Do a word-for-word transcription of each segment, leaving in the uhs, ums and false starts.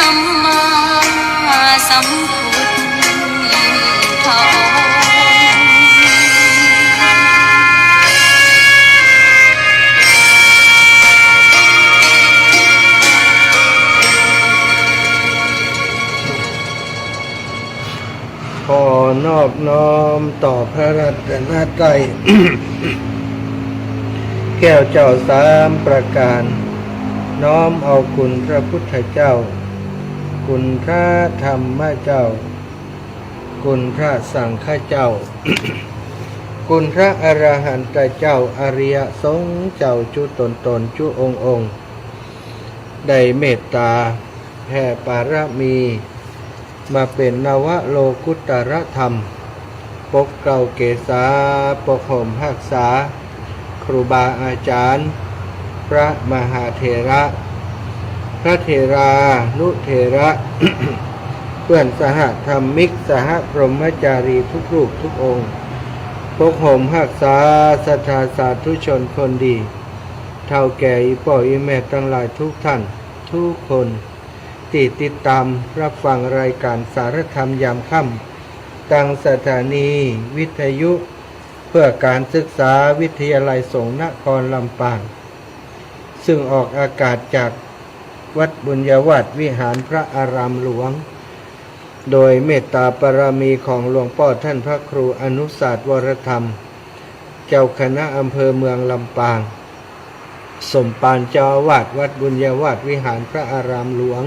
สัมมาสัมพุทโธ ขอนอบน้อมต่อพระรัตนตรัย แก้วเจ้าสามประการ น้อมเอาคุณพระพุทธเจ้า คุณพระธรรมเจ้า คุณพระสังฆเจ้า คุณพระอรหันตเจ้า อริยสงฆ์เจ้าจุ๊ตนๆ จุ๊องค์ๆ ได้เมตตาแผ่ปารมี มาเป๋นนวโลกุตตรธรรม ปกเกล้าเกษา ปกห่มฮักษา ครูบาอาจ๋ารย์ พระมหาเถระ พระเถรานุเถระ เปื้อนสหธรรมิก สหพรหมจารีทุกรูปทุกองค์ ปกห่มฮักษาศรัทธาสาธุชนคนดี เฒ่าแก่อี่ป้ออี่แม่ตังหลายทุกท่านทุกคน ตี้ติดต๋ามฮับฟังรายก๋านสารธรรมยามค่ำ ตางสถานีวิทยุเพื่อก๋านศึกษาวิทยาลัยสงฆ์นครลำปาง ซึ่งออกอากาศจากวัดบุญญาวาสวิหารพระอารามหลวง โดยเมตตาปารมีของหลวงป้อท่านพระครูอนุสาสน์ วรธรรม เจ้าคณะอำเภอเมืองลำปาง สมภารเจ้าอาวาสวัดบุญญาวาสวิหารพระอารามหลวง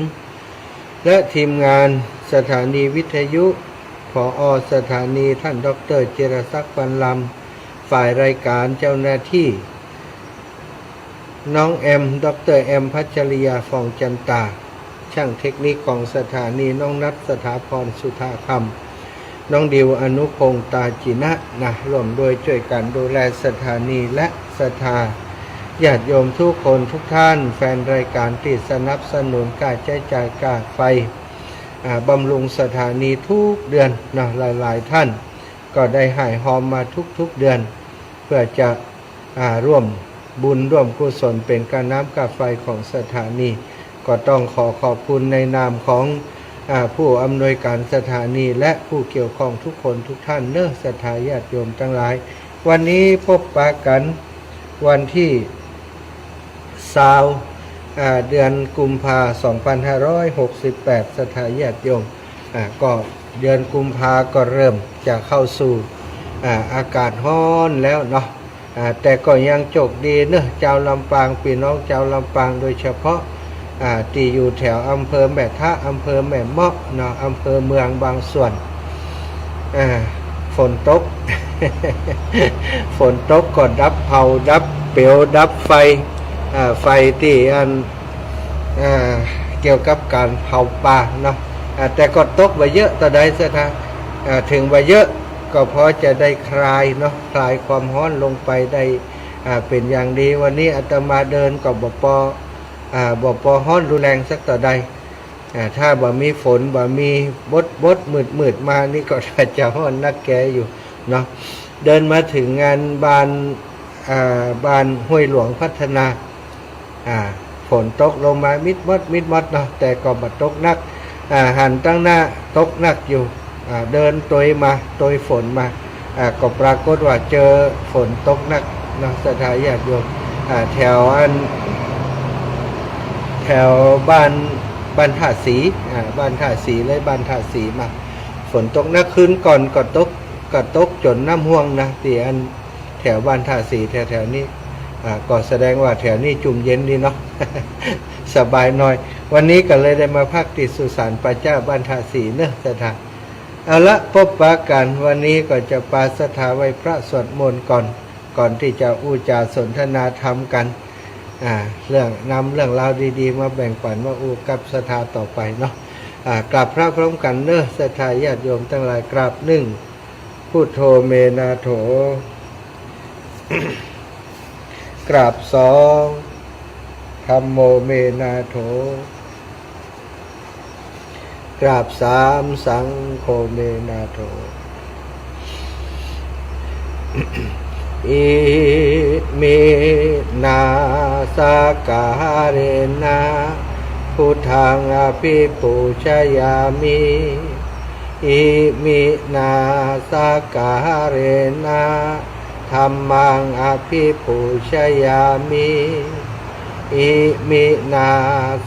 และทีมงานสถานีวิทยุ ผอ.สถานีท่านด็อกเตอร์จิรศักดิ์ ปันลำ ฝ่ายรายก๋านเจ้าหน้าตี้ น้องแอม ด็อกเตอร์แอม พัชริยา ฟองจันตา ช่างเทคนิคของสถานี น้องนัท สถาพร สุธาคำ น้องดิว อนุพงษ์ ตาจินะ นะ ร่วมด้วยจ้วยกั๋นดูแลสถานี และศรัทธาญาติโยมทุกคนทุกท่าน แฟนรายก๋านตี้สนับสนุนก้าใจ๊จ่ายก้าไฟ อ่า บำรุงสถานีทุกเดือนนะ หลายๆ ท่านก็ได้ฮ่ายฮอมมาทุกๆ เดือน เพื่อจะ อ่า ร่วมบุญร่วมกุศลเป๋นก้าน้ำก้าไฟของสถานี ก็ต้องขอขอบคุณในนามของ อ่า ผู้อำนวยก๋านสถานี และผู้เกี่ยวข้องทุกคนทุกท่านเนาะ ศรัทธาญาติโยมตังหลาย วันนี้ปะกั๋นวันตี้ ซาว อ่า เดือนกุมภา สองปันห้าร้อยหกสิบแปด ศรัทธาญาติโยม อ่า ก็เดือนกุมภาก็เริ่มจะเข้าสู่ อ่า อากาศฮ้อนแล้วเนาะ อ่า แต่ก็ยังโจคดีเนาะ จาวลำปาง ปี้น้องจาวลำปางโดยเฉพาะ อ่า ตี้อยู่แถวอำเภอแม่ทะ อำเภอแม่เมาะเนาะ อำเภอเมืองบางส่วน อ่า ฝนตก ฝนตกก็ดับเผา ดับเปลว ดับไฟ อ่า ไฟตี้อัน อ่า เกี่ยวกับก๋านเผาป่าเนาะ อ่า แต่ก็ตกบ่เยอะเต้าใดศรัทธา อ่า เถิงบ่เยอะก็พอจะได้คลายเนาะ คลายความฮ้อนลงไปได้ อ่า เป๋นอย่างดี วันนี้อาตมาเดินก็บ่ปอ อ่า บ่ปอฮ้อนรุนแรงสักเต้าใด อ่า ถ้าบ่มีฝน บ่มีบดบดมืดมืดมานี่ก็น่าจะฮ้อนนักแกอยู่เนาะ เดินมาเถิงงานบ้าน อ่า บ้านห้วยหลวงพัฒนา อ่า ฝนตกลงมามิดมดมิดมดเนาะ แต่ก็บ่ตกหนัก อ่า หันตังหน้าตกหนักอยู่ อ่า เดินตวยมาตวยฝนมา อ่า ก็ปรากฏว่าเจอฝนตกหนักเนาะ ศรัทธาญาติโยม อ่า แถวอัน แถวบ้าน บ้านท่าสี อ่า บ้านท่าสีเลย บ้านท่าสีมา ฝนตกหนัก คืนก่อนก็ตก ก็ตกจ๋นน้ำห้วงนะ ตี้อันแถวบ้านท่าสีแถวๆ นี้ อ่า ก็แสดงว่าแถวนี้จุ่มเย็นดีเนาะ สบายหน่อย วันนี้ก็เลยได้มาพักตี้สุสานป่าจ๊าบ้านท่าสีเนาะ ศรัทธา เอาละ ปะกั๋นวันนี้ก็จะปาศรัทธาไหว้พระสวดมนต์ก่อน ก่อนตี้จะอู้จ๋าสนทนาธรรมกั๋น อ่า เรื่อง นำเรื่องราวดีๆ มาแบ่งปั๋นมาอู้กับศรัทธาต่อไปเนาะ อ่า กราบพระพร้อมกั๋นเนาะ ศรัทธาญาติโยมตังหลาย กราบหนึ่ง พุทโธ เม นาโถ กราบสอง ธัมโม เม นาโถ กราบสาม สังโฆ เม นาโถ อิมินา สักการะนะ พุท Buddhaṃ abhipūjayāmi. Iminā sakkārena dhammaṃ abhipūjayāmi. Iminā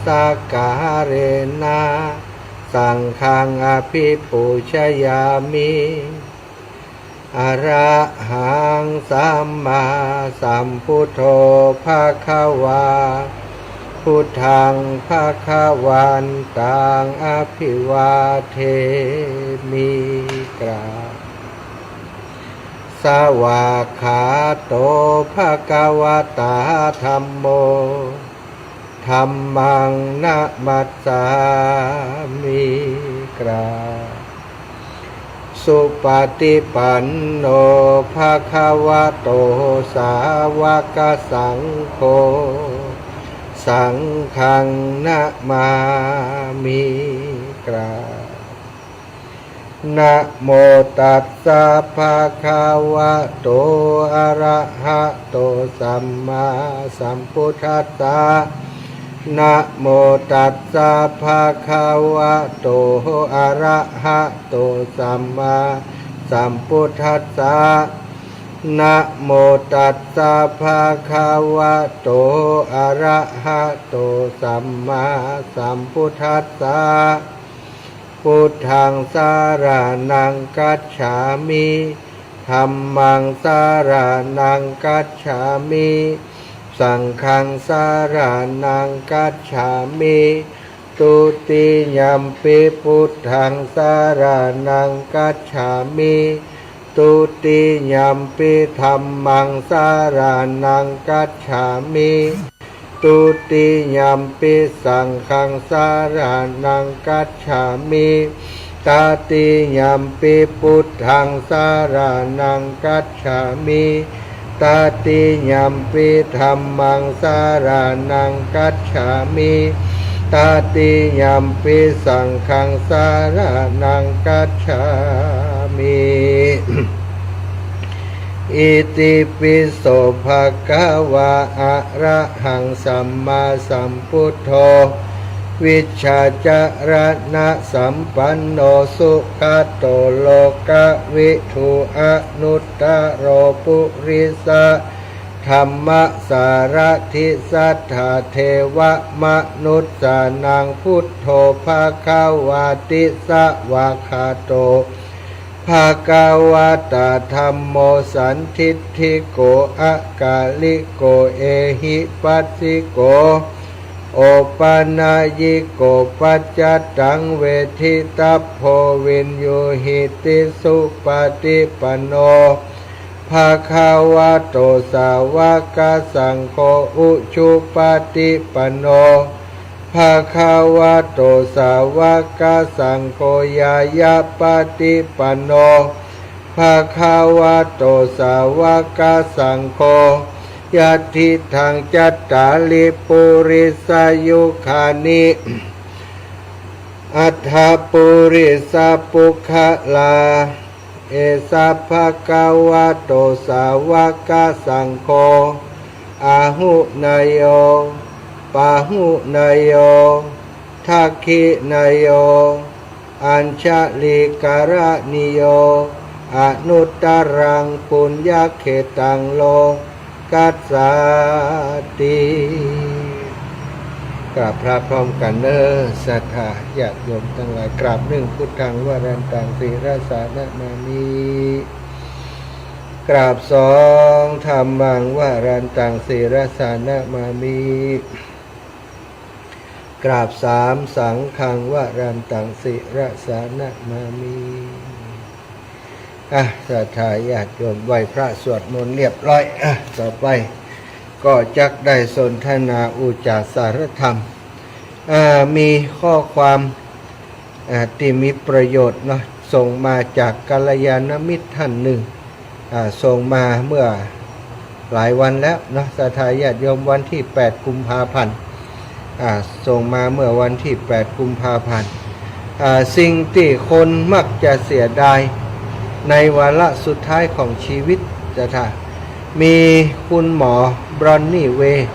sakkārena saṅghaṃ abhipūjayāmi. Arahaṃ sammāsambuddho bhagavā. Buddhaṃ bhagavantaṃ abhivādemi. กราบ Svākkhāto bhagavatā dhammo. Dhammaṃ namassāmi. กราบ Supaṭipanno bhagavato sāvakasaṅgho. Saṅghaṃ namāmi. กราบ Namo tassa bhagavato arahato sammāsambuddhassa. Namo tassa bhagavato arahato sammāsambuddhassa. Namo tassa bhagavato arahato sammāsambuddhassa. Buddhaṃ saraṇaṃ gacchāmi. Dhammaṃ saraṇaṃ gacchāmi. Saṅghaṃ saraṇaṃ gacchāmi. Dutiyampi buddhaṃ saraṇaṃ gacchāmi. Dutiyampi dhammaṃ saraṇaṃ gacchāmi. Dutiyampi saṅghaṃ saraṇaṃ gacchāmi. Tatiyampi buddhaṃ saraṇaṃ gacchāmi. Tatiyampi dhammaṃ saraṇaṃ gacchāmi. Tatiyampi saṅghaṃ saraṇaṃ gacchāmi. Itipi so bhagavā arahaṃ sammāsambuddho vijjācaraṇasampanno sugato lokavidū anuttaro purisadammasārathi satthā devamanussānaṃ buddho bhagavāti. Svākkhāto bhagavatā dhammo sandiṭṭhiko akāliko ehipassiko opanayiko paccattaṃ veditabbo viññūhīti. Supaṭipanno bhagavato sāvakasaṅgho, ujupaṭipanno bhagavato sāvakasaṅgho, ñāyapaṭipanno bhagavato sāvakasaṅgho, yadidaṃ cattāri purisayugāni aṭṭha purisapuggalā, esa bhagavato sāvakasaṅgho, āhuneyyo pāhuneyyo dakkhiṇeyyo añjalikaraṇīyo anuttaraṃ puññakkhettaṃ lo kassāti. กราบพระพร้อมกั๋นเน่อ ศรัทธาญาติโยมตังหลาย กราบหนึ่ง Buddhaṃ varantaṃ sirasā namāmi. กราบสอง Dhammaṃ varantaṃ sirasā namāmi. กราบสาม Saṅghaṃ varantaṃ sirasā namāmi. อ่ะ ศรัทธาญาติโยมไหว้พระสวดมนต์เรียบร้อย อ่ะ ต่อไปก็จักได้สนทนาอุจจาสารธรรม อ่า มีข้อความ อ่า ตี้มีประโยชน์เนาะ ส่งมาจากกัลยาณมิตรท่านหนึ่ง อ่า ส่งมาเมื่อหลายวันแล้วเนาะ ศรัทธาญาติโยม วันที่แปดกุมภาพันธ์ อ่า ส่งมาเมื่อวันที่แปดกุมภาพันธ์ อ่า สิ่งตี้คนมักจะเสียดายในวาระสุดท้ายของชีวิต ศรัทธา มีคุณหมอบรอนนี่เวย์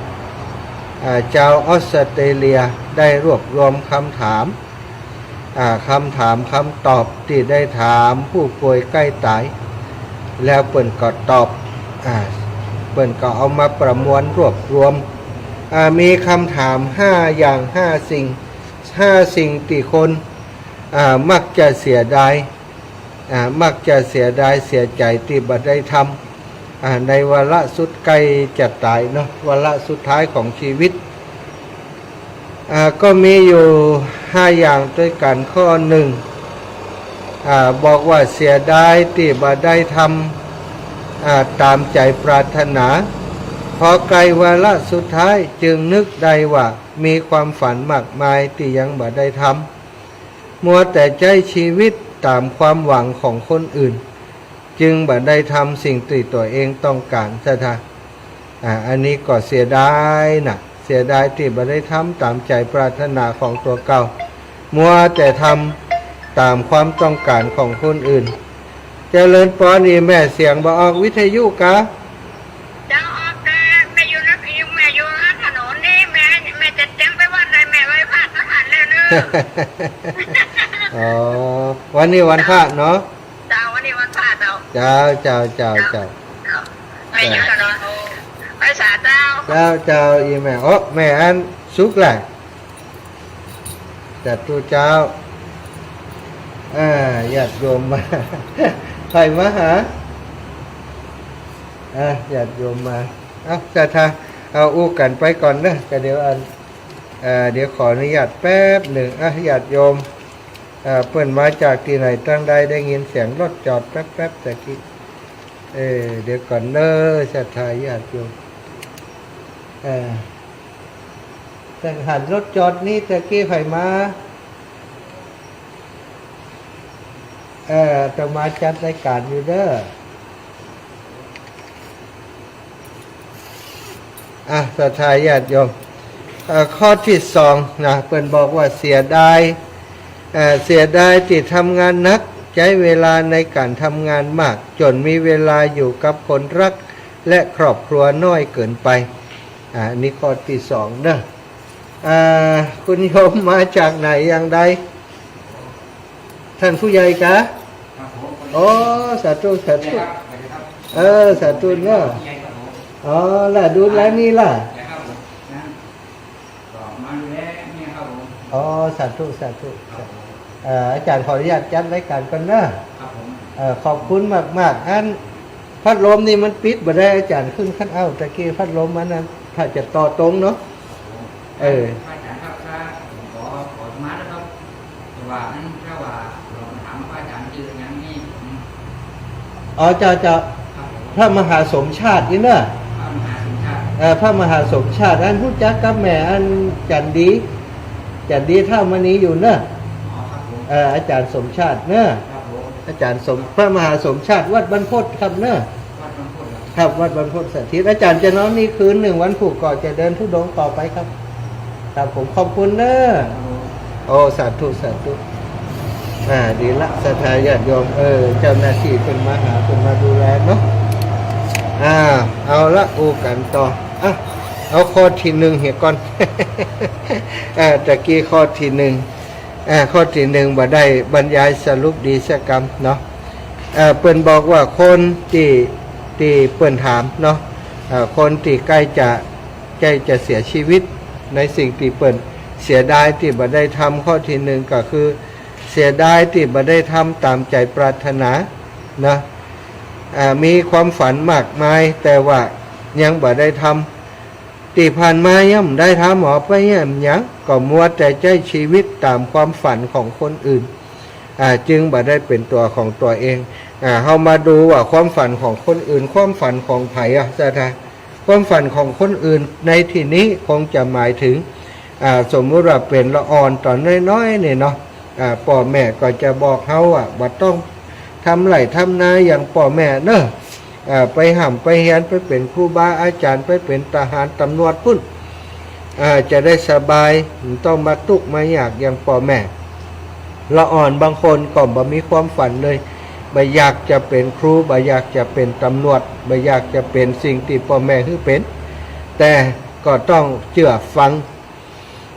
อ่า จาวออสเตรเลียได้รวบรวมกำถาม อ่า กำถามกำตอบตี้ได้ถามผู้ป่วยใก้ต๋าย แล้วเปิ้นก็ตอบ อ่า เปิ้นก็เอามาประมวลรวบรวม อ่า มีกำถามห้าอย่าง ห้าสิ่ง ห้าสิ่งตี้คน อ่า มักจะเสียดาย อ่า มักจะเสียดายเสียใจ๋ตี้บ่ได้ทำ อ่า ในวาระสุดใก้จะต๋ายเนาะ วาระสุดท้ายของชีวิต อ่า ก็มีอยู่ห้าอย่างตวยกั๋น ข้อนึ่ง อ่า บอกว่าเสียดายตี้บ่ได้ทำ อ่า ต๋ามใจ๋ปรารถนา พอใก้วาระสุดท้ายจึงนึกได้ว่ามีความฝันมากมายตี้ยังบ่ได้ทำ มัวแต่ใจ๊ชีวิตต๋ามความหวังของคนอื่น จึงบ่ได้ทำสิ่งตี้ตั๋วเองต้องก๋าน ศรัทธา อ่า อันนี้ก็เสียดายนะ เสียดายตี้บ่ได้ทำต๋ามใจ๋ปรารถนาของตั๋วเก่า มัวแต่ทำต๋ามความต้องก๋านของคนอื่น เจริญปอน อี่แม่ เสียงบ่ออกวิทยุกา เจ้า ออกกา แม่อยู่นัก แม่อยู่ถนนนี่ แม่ แม่จะเตรียมไปวัดเลย แม่ไหว้พระสักพักแล้วเนอะ อ๋อ วันนี้วันพระเนาะ เจ้า วันนี้วันพระเจ้า เจ้า เจ้า เจ้า เจ้า เจ้า แม่อยู่ถนน ไปสาเจ้า เจ้า เจ้า อี่แม่ โอ้ แม่อันสุขแหละ สาธุเจ้า อ่า ญาติโยมมา ใผมาหา อ่า ญาติโยมมา เอ้า ศรัทธา เอาอู้กั๋นไปก่อนเนอะ ก็เดี๋ยวอัน เอ่อ เดี๋ยวขออนุญาตแป๊บนึ่ง อ่ะ ญาติโยม เอ่อ เปิ้นมาจากตี้ไหนตางใด ได้ยินเสียงรถจอดแป๊บๆ ตะกี้ เออ เดี๋ยวก่อนเนอะ ศรัทธาญาติโยม เอ่อ แต่หันรถจอดนี่ตะกี้ใผมา เอ่อ อาตมาจัดรายก๋านอยู่เด้อ อ่ะ ศรัทธาญาติโยม เอ่อ ข้อตี้สองนะ เปิ้นบอกว่าเสียดาย เอ่อ เสียดายตี้ทำงานหนัก ใจ๊เวลาในก๋านทำงานมาก จ๋นมีเวลาอยู่กับคนฮักและครอบครัวน้อยเกินไป อ่า อันนี้ข้อตี้สองเนอะ อ่า คุณโยมมาจากไหนอย่างใด ท่านผู้ใหญ่กา ครับผม อ๋อ สาธุ สาธุ เออ สาธุเนอะ อ๋อ ล่ะ ดูแลนี่ล่ะ อ๋อ สาธุ สาธุ เอ่อ อาจ๋ารย์ขออนุญาตจัดรายก๋านก่อนเนอะ ครับผม เอ่อ ขอบคุณมากๆ อัน พัดลมนี่มันปิดบ่ได้ อาจ๋ารย์ ขึ้นคัดเอาท์ ตะกี้พัดลมมันนั้น ถ้าจะต่อตรงเนาะ เออ พระอาจ๋ารย์ครับ ถ้าผมขอ ขอสมาธินะครับ แต่ว่าอันถ้าว่าเราถามพระอาจ๋ารย์จื้อหยังนี่ผม อ๋อ เจ้า เจ้า ครับผม พระมหาสมชาตินี่เนอะ พระมหาสมชาติ เอ่อ พระมหาสมชาติ อันฮู้จักกับแม่อันจันดี จันดี ท้าวมณี อยู่เนอะ อ๋อ ครับผม เอ่อ อาจ๋ารย์สมชาติเนอะ ครับผม อาจ๋ารย์สม พระมหาสมชาติ วัดบรรพตครับเนอะ วัดบรรพตเหรอ ครับ วัดบรรพตสถิต อาจ๋ารย์จะนอนนี่คืนนึ่ง วันพูกก็จะเดินธุดงค์ต่อไปครับ ครับผม ขอบคุณเนอะ ครับผม โอ้ สาธุ สาธุ อ่า ดีละ ศรัทธาญาติโยม เออ เจ้าหน้าตี้เปิ้นมาหา เปิ้นมาดูแลเนาะ อ่า เอาละ อู้กั๋นต่อ อ่ะ เอาข้อตี้นึ่งเหียก่อน อ่า ตะกี้ข้อตี้นึ่ง อ่า ข้อตี้นึ่งบ่ได้บรรยายสรุปดีสักกำเนาะ เอ่อ เปิ้นบอกว่าคนตี้ ตี้เปิ้นถามเนาะ เอ่อ คนตี้ใก้จะ ใก้จะเสียชีวิต ในสิ่งตี้เปิ้นเสียดายตี้บ่ได้ทำ ข้อตี้นึ่งก็คือ เสียดายตี้บ่ได้ทำต๋ามใจ๋ปรารถนาเนาะ อ่า มีความฝันมากมาย แต่ว่ายังบ่ได้ทำ ตี้ผ่านมายังบ่ได้ทำหรอ ไปยังหยัง ก็มัวแต่ใจ๊ชีวิตต๋ามความฝันของคนอื่น อ่า จึงบ่ได้เป๋นตั๋วของตั๋วเอง อ่า เฮามาดูว่าความฝันของคนอื่น ความฝันของใผอะ ศรัทธา ความฝันของคนอื่นในตี้นี้คงจะหมายถึง อ่า สมมุติว่าเป๋นละอ่อนต๋อนน้อยๆ นี่เนาะ อ่า ป้อแม่ก็จะบอกเฮาว่า บ่ต้องทำไฮ่ทำนาอย่างป้อแม่เนาะ อ่า ไปฮ่ำไปเฮียน ไปเป๋นครูบาอาจ๋ารย์ ไปเป๋นทหารต๋ำรวจปู้น อ่า จะได้สบาย บ่ต้องมาตุ๊กข์มายากอย่างป้อแม่ ละอ่อนบางคนก็บ่มีความฝันเลย บ่อยากจะเป๋นครู บ่อยากจะเป๋นต๋ำรวจ บ่อยากจะเป๋นสิ่งตี้ป้อแม่หื้อเป๋น แต่ ก็ต้องเจื้อฟัง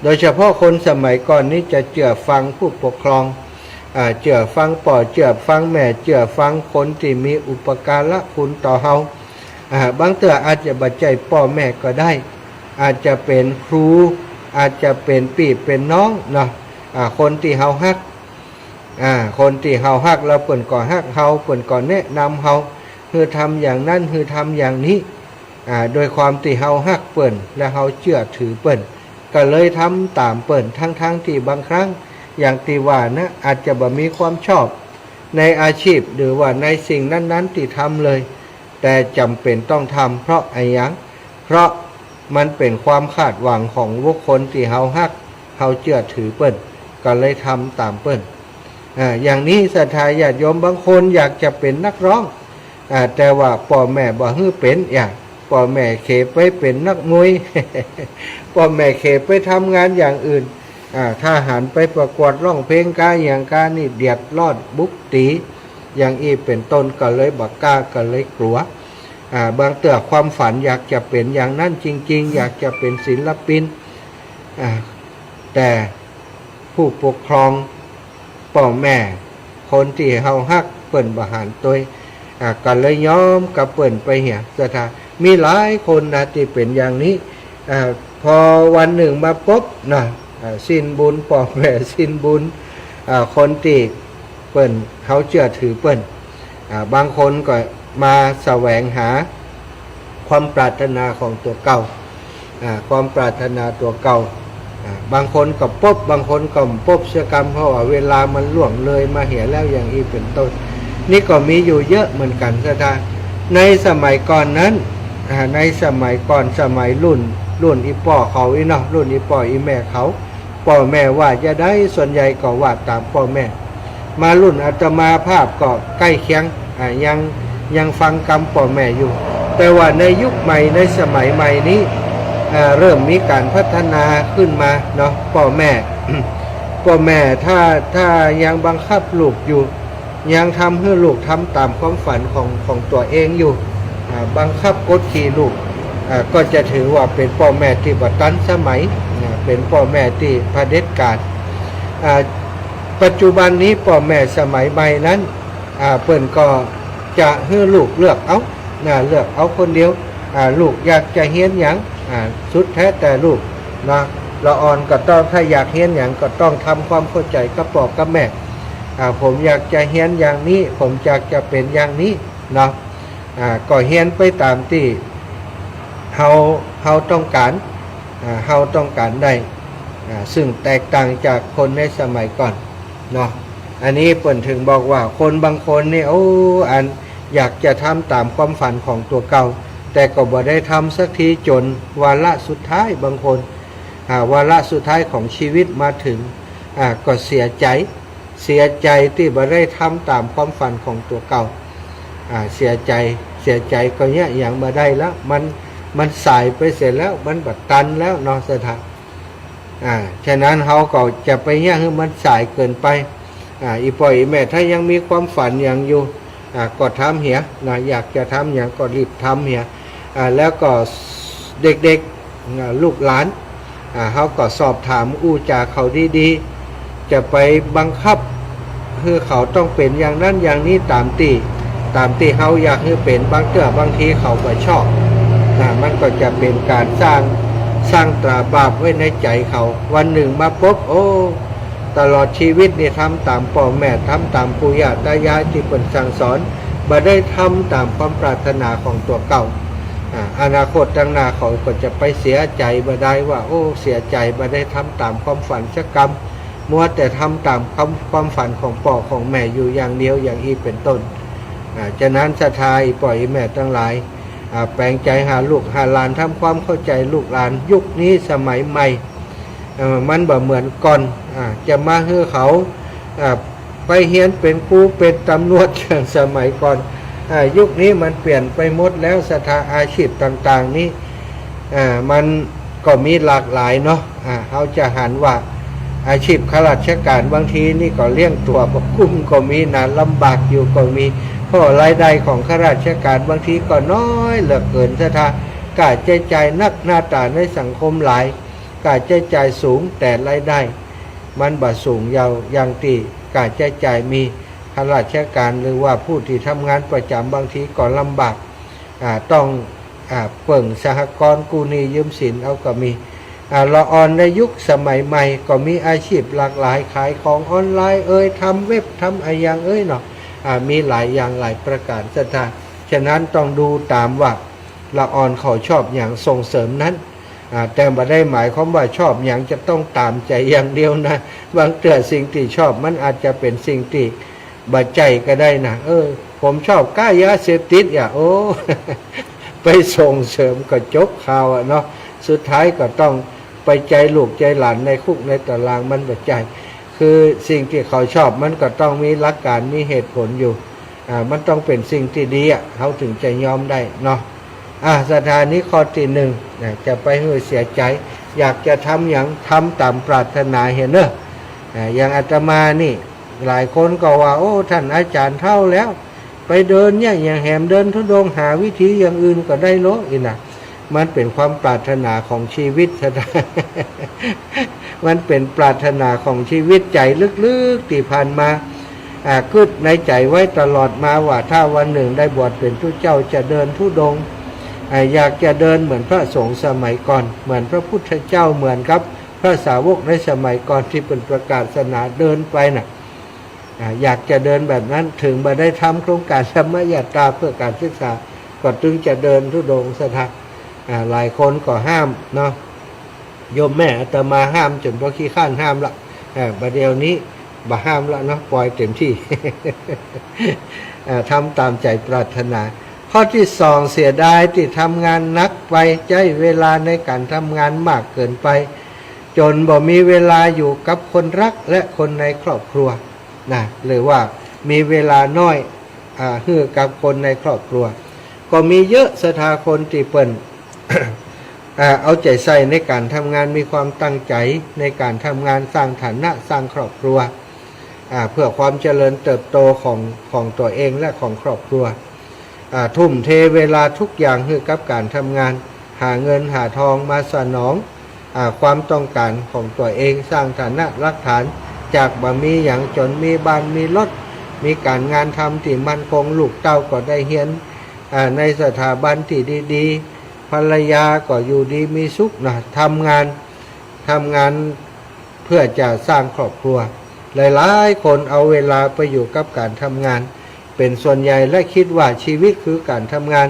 โดยเฉพาะคนสมัยก่อนนี้จะเจื้อฟังผู้ปกครอง อ่า เจื้อฟังป้อ เจื้อฟังแม่ เจื้อฟังคนตี้มีอุปการะคุณต่อเฮา อ่า บางเตื้ออาจจะบ่ใจ้ป้อแม่ก็ได้ อาจจะเป๋นครู อาจจะเป๋นปี้เป๋นน้องเนาะ อ่า คนตี้เฮาฮัก อ่า คนตี้เฮาฮัก แล้วเปิ้นก็ฮักเฮา เปิ้นก็แนะนำเฮา หื้อทำอย่างนั้น หื้อทำอย่างนี้ อ่า โดยความตี้เฮาฮักเปิ้น และเฮาเจื้อถือเปิ้น ก็เลยทำต๋ามเปิ้น ทั้งๆ ตี้บางครั้ง อย่างตี้ว่านะ อาจจะบ่มีความชอบในอาชีพ หรือว่าในสิ่งนั้นๆ ตี้ทำเลย แต่จ๋ำเป๋นต้องทำ เพราะอะหยัง เพราะมันเป๋นความคาดหวังของบุคคลตี้เฮาฮัก เฮาเจื้อถือเปิ้น ก็เลยทำต๋ามเปิ้น อ่า อย่างนี้ศรัทธาญาติโยมบางคนอยากจะเป๋นนักร้อง อ่า แต่ว่าป้อแม่บ่หื้อเป๋น อย่างป้อแม่เขไปเป๋นนักมวย ป้อแม่เขไปทำงานอย่างอื่น อ่า ถ้าหันไปประกวดร้องเพลงกาอย่างกานี่เดือดร้อนบุกตี๋ อย่างอี้เป๋นต้น ก็เลยบ่กล้า ก็เลยกั๋ว อ่า บางเตื้อความฝันอยากจะเป๋นอย่างนั้นจริงๆ อยากจะเป๋นศิลปิน อ่า แต่ผู้ปกครอง ป้อแม่ คนตี้เฮาฮักเปิ้นบ่หันตวย อ่า ก็เลยยอมกับเปิ้นไปเหีย ศรัทธา มีหลายคนนะตี้เป๋นอย่างนี้ อ่า พอวันนึ่งมาปบนะ อ่า สิ้นบุญ ป้อแม่สิ้นบุญ อ่า คนตี้เปิ้น เฮาเจื้อถือเปิ้น อ่า บางคนก็มาแสวงหาความปรารถนาของตั๋วเก่า อ่า ความปรารถนาตั๋วเก่า อ่า บางคนก็ปบ บางคนก็บ่ปบเสียกำ เพราะว่าเวลามันล่วงเลยมาเหียแล้ว อย่างอี้เป๋นต้น นี่ก็มีอยู่เยอะเหมือนกั๋น ศรัทธา ในสมัยก่อนนั้น อ่า ในสมัยก่อน สมัยรุ่น รุ่นอี่ป้อเขาอี้เนาะ รุ่นอี่ป้ออี่แม่เขา ป้อแม่ว่าจาใด ส่วนใหญ่ก็ว่าต๋ามป้อแม่ มารุ่นอาตมาภาพก็ใก้เคียง อ่า ยัง ยังฟังกำป้อแม่อยู่ แต่ว่าในยุคใหม่ ในสมัยใหม่นี้ อ่า เริ่มมีก๋านพัฒนาขึ้นมาเนาะ ป้อแม่ ป้อแม่ถ้า ถ้ายังบังคับลูกอยู่ ยังทำหื้อลูกทำต๋ามความฝันของ ของตั๋วเองอยู่ อ่า บังคับกดขี่ลูก อ่า ก็จะถือว่าเป๋นป้อแม่ตี้บ่ตันสมัย อ่า เป๋นป้อแม่ตี้เผด็จก๋าน อ่า ปัจจุบันนี้ป้อแม่สมัยใหม่นั้น อ่า เปิ้นก็จะหื้อลูกเลือกเอา นะ เลือกเอาคนเดียว อ่า ลูกอยากจะเฮียนหยัง อ่า สุดแท้แต่ลูกนะ ละอ่อนก็ต้อง ถ้าอยากเฮียนหยังก็ต้องทำความเข้าใจ๋กับป้อกับแม่ อ่า ผมอยากจะเฮียนอย่างนี้ ผมอยากจะเป๋นอย่างนี้เนาะ อ่า ก็เฮียนไปต๋ามตี้เฮา เฮาต้องก๋าน อ่า เฮาต้องก๋านได้ อ่า ซึ่งแตกต่างจากคนในสมัยก่อนเนาะ อันนี้เปิ้นถึงบอกว่าคนบางคนนี่ โอ้ อันอยากจะทำต๋ามความฝันของตั๋วเก่า แต่ก็บ่ได้ทำสักที จ๋นวาระสุดท้าย บางคน อ่า วาระสุดท้ายของชีวิตมาถึง อ่า ก็เสียใจ๋ เสียใจ๋ตี้บ่ได้ทำต๋ามความฝันของตั๋วเก่า อ่า เสียใจ๋ เสียใจ๋ก็เยียะหยังบ่ได้แล้ว มัน มันสายไปเสียแล้ว มันบ่ตันแล้วเนาะ ศรัทธา อ่า ฉะนั้นเฮาก็จะไปเยียะหื้อมันสายเกินไป อ่า อี่ป้ออี่แม่ถ้ายังมีความฝันหยังอยู่ อ่า ก็ทำเหียนะ อยากจะทำหยังก็รีบทำเหีย อ่า แล้วก็เด็กๆ อ่า ลูกหลาน อ่า เฮาก็สอบถามอู้จ๋าเขาดีๆ จะไปบังคับหื้อเขาต้องเป๋นอย่างนั้นอย่างนี้ต๋ามตี้ ต๋ามตี้เฮาอยากหื้อเป๋น บางเตื้อบางทีเขาบ่ชอบ อ่า มันก็จะเป๋นก๋านสร้าง สร้างตราบาปไว้ในใจ๋เขา วันนึ่งมาปบ โอ้ ตลอดชีวิตนี่ทำต๋ามป้อแม่ ทำต๋ามปู่ย่าต๋ายายตี้เปิ้นสั่งสอน บ่ได้ทำต๋ามความปรารถนาของตั๋วเก่า อ่า อนาคตตางหน้าเขาก็จะไปเสียใจ๋บ่ได้ว่า โอ้ เสียใจ๋บ่ได้ทำต๋ามความฝันสักกำ มัวแต่ทำต๋ามความ ความฝันของป้อของแม่อยู่อย่างเดียว อย่างอี้เป๋นต้น อ่า ฉะนั้นศรัทธาอี่ป้ออี่แม่ตังหลาย อ่า แป๋งใจ๋หาลูกหาหลาน ทำความเข้าใจ๋ลูกหลาน ยุคนี้สมัยใหม่ เอ่อ มันบ่เหมือนก่อน อ่า จะมาหื้อเขา อ่า ไปเฮียนเป๋นครูเป๋นต๋ำรวจอย่างสมัยก่อน อ่า ยุคนี้มันเปลี่ยนไปหมดแล้ว ศรัทธา อาชีพต่างๆ นี้ อ่า มันก็มีหลากหลายเนาะ อ่า เฮาจะหันว่าอาชีพข้าราชก๋านบางทีนี่ก็เลี้ยงตั๋วบ่กุ้มก็มีนะ ลำบากอยู่ก็มี เพราะรายได้ของข้าราชก๋านบางทีก็น้อยเหลือเกิน ศรัทธา ก้าใจ๊จ่ายนัก หน้าต๋าในสังคมหลาย ก้าใจ๊จ่ายสูง แต่รายได้มันบ่สูงเยาว์อย่างตี้ก้าใจ๊จ่ายมี ข้าราชก๋านหรือว่าผู้ตี้ทำงานประจ๋ำบางทีก็ลำบาก อ่า ต้อง อ่า เปิ้งสหกรณ์กู้หนี้ยืมสินเอาก็มี อ่า ละอ่อนในยุคสมัยใหม่ก็มีอาชีพหลากหลาย ขายของออนไลน์เอย ทำเว็บ ทำอะหยังเอยเนาะ อ่า มีหลายอย่างหลายประก๋านศรัทธา ฉะนั้นต้องดูต๋ามว่าละอ่อนเขาชอบหยังส่งเสริมนั้น อ่า แต่บ่ได้หมายความว่าชอบหยังจะต้องต๋ามใจ๋อย่างเดียวนะ บางเตื้อสิ่งตี้ชอบมันอาจจะเป๋นสิ่งตี้บ่ใจ้ก็ได้นะ เออ ผมชอบก๊ายาเสพติด อย่า โอ้ ไปส่งเสริมก็จบข่าวอะเนาะ สุดท้ายก็ต้องไปใจ๊ลูกใจ๊หลานในคุกในต๋าราง มันบ่ใจ้ คือสิ่งตี้เขาชอบมันก็ต้องมีหลักก๋านมีเหตุผลอยู่ อ่า มันต้องเป๋นสิ่งตี้ดีอะ เขาถึงจะยอมได้เนาะ อ่า ศรัทธา นี้ข้อตี้หนึ่งนะ จะไปหื้อเสียใจ๋ อยากจะทำหยังทำต๋ามปรารถนาเหียเน่อ อ่า อย่างอาตมานี่ หลายคนก็ว่า โอ้ ต้านอาจ๋ารย์เฒ่าแล้ว ไปเดินเนี่ยอย่างแหมเดินธุดงค์ หาวิธีอย่างอื่นก็ได้โล อี้นะ มันเป๋นความปรารถนาของชีวิตศรัทธา มันเป๋นปรารถนาของชีวิต ใจ๋ลึกๆ ตี้ผ่านมา อ่า กึ๊ดในใจ๋ไว้ตลอดมาว่า ถ้าวันหนึ่งได้บวชเป๋นตุ๊เจ้าจะเดินธุดงค์ อ่า อยากจะเดินเหมือนพระสงฆ์สมัยก่อน เหมือนพระพุทธเจ้า เหมือนกับพระสาวกในสมัยก่อนตี้เปิ้นประกาศศาสนาเดินไปน่ะ อ่า อยากจะเดินแบบนั้น ถึงบ่ได้ทำโครงก๋านธรรมยาตราเพื่อก๋านศึกษา ก็ตึงจะเดินธุดงค์ศรัทธา อ่า หลายคนก็ห้ามเนาะ โยมแม่อาตมาห้ามจ๋นบ่ขี้คร้านห้ามละ อ่า บ่าเดี่ยวนี้บ่ห้ามละเนาะ ปล่อยเต๋มตี้ อ่า ทำต๋ามใจ๋ปรารถนา ข้อตี้สอง เสียดายตี้ทำงานหนักไป ใจ๊เวลาในก๋านทำงานมากเกินไป จ๋นบ่มีเวลาอยู่กับคนฮักและคนในครอบครัวนะ หรือว่ามีเวลาน้อย อ่า หื้อกับคนในครอบครัว ก็มีเยอะศรัทธา คนตี้เปิ้น อ่า เอาใจ๋ใส่ในก๋านทำงาน มีความตั้งใจ๋ในก๋านทำงาน สร้างฐานะ สร้างครอบครัว อ่า เพื่อความเจริญเติบโตของ ของตั๋วเองและของครอบครัว อ่า ทุ่มเทเวลาทุกอย่างหื้อกับก๋านทำงาน หาเงินหาทองมาสนอง อ่า ความต้องก๋านของตั๋วเอง สร้างฐานะหลักฐาน จากบ่มีหยังจ๋นมีบ้านมีรถ มีก๋านงานทำตี้มั่นคง ลูกเต้าก็ได้เฮียน อ่า ในสถาบันตี้ดีๆ ภรรยาก็อยู่ดีมีสุขนะ ทำงาน ทำงานเพื่อจะสร้างครอบครัว หลายๆ คนเอาเวลาไปอยู่กับก๋านทำงานเป๋นส่วนใหญ่ และกึ๊ดว่าชีวิตคือก๋านทำงาน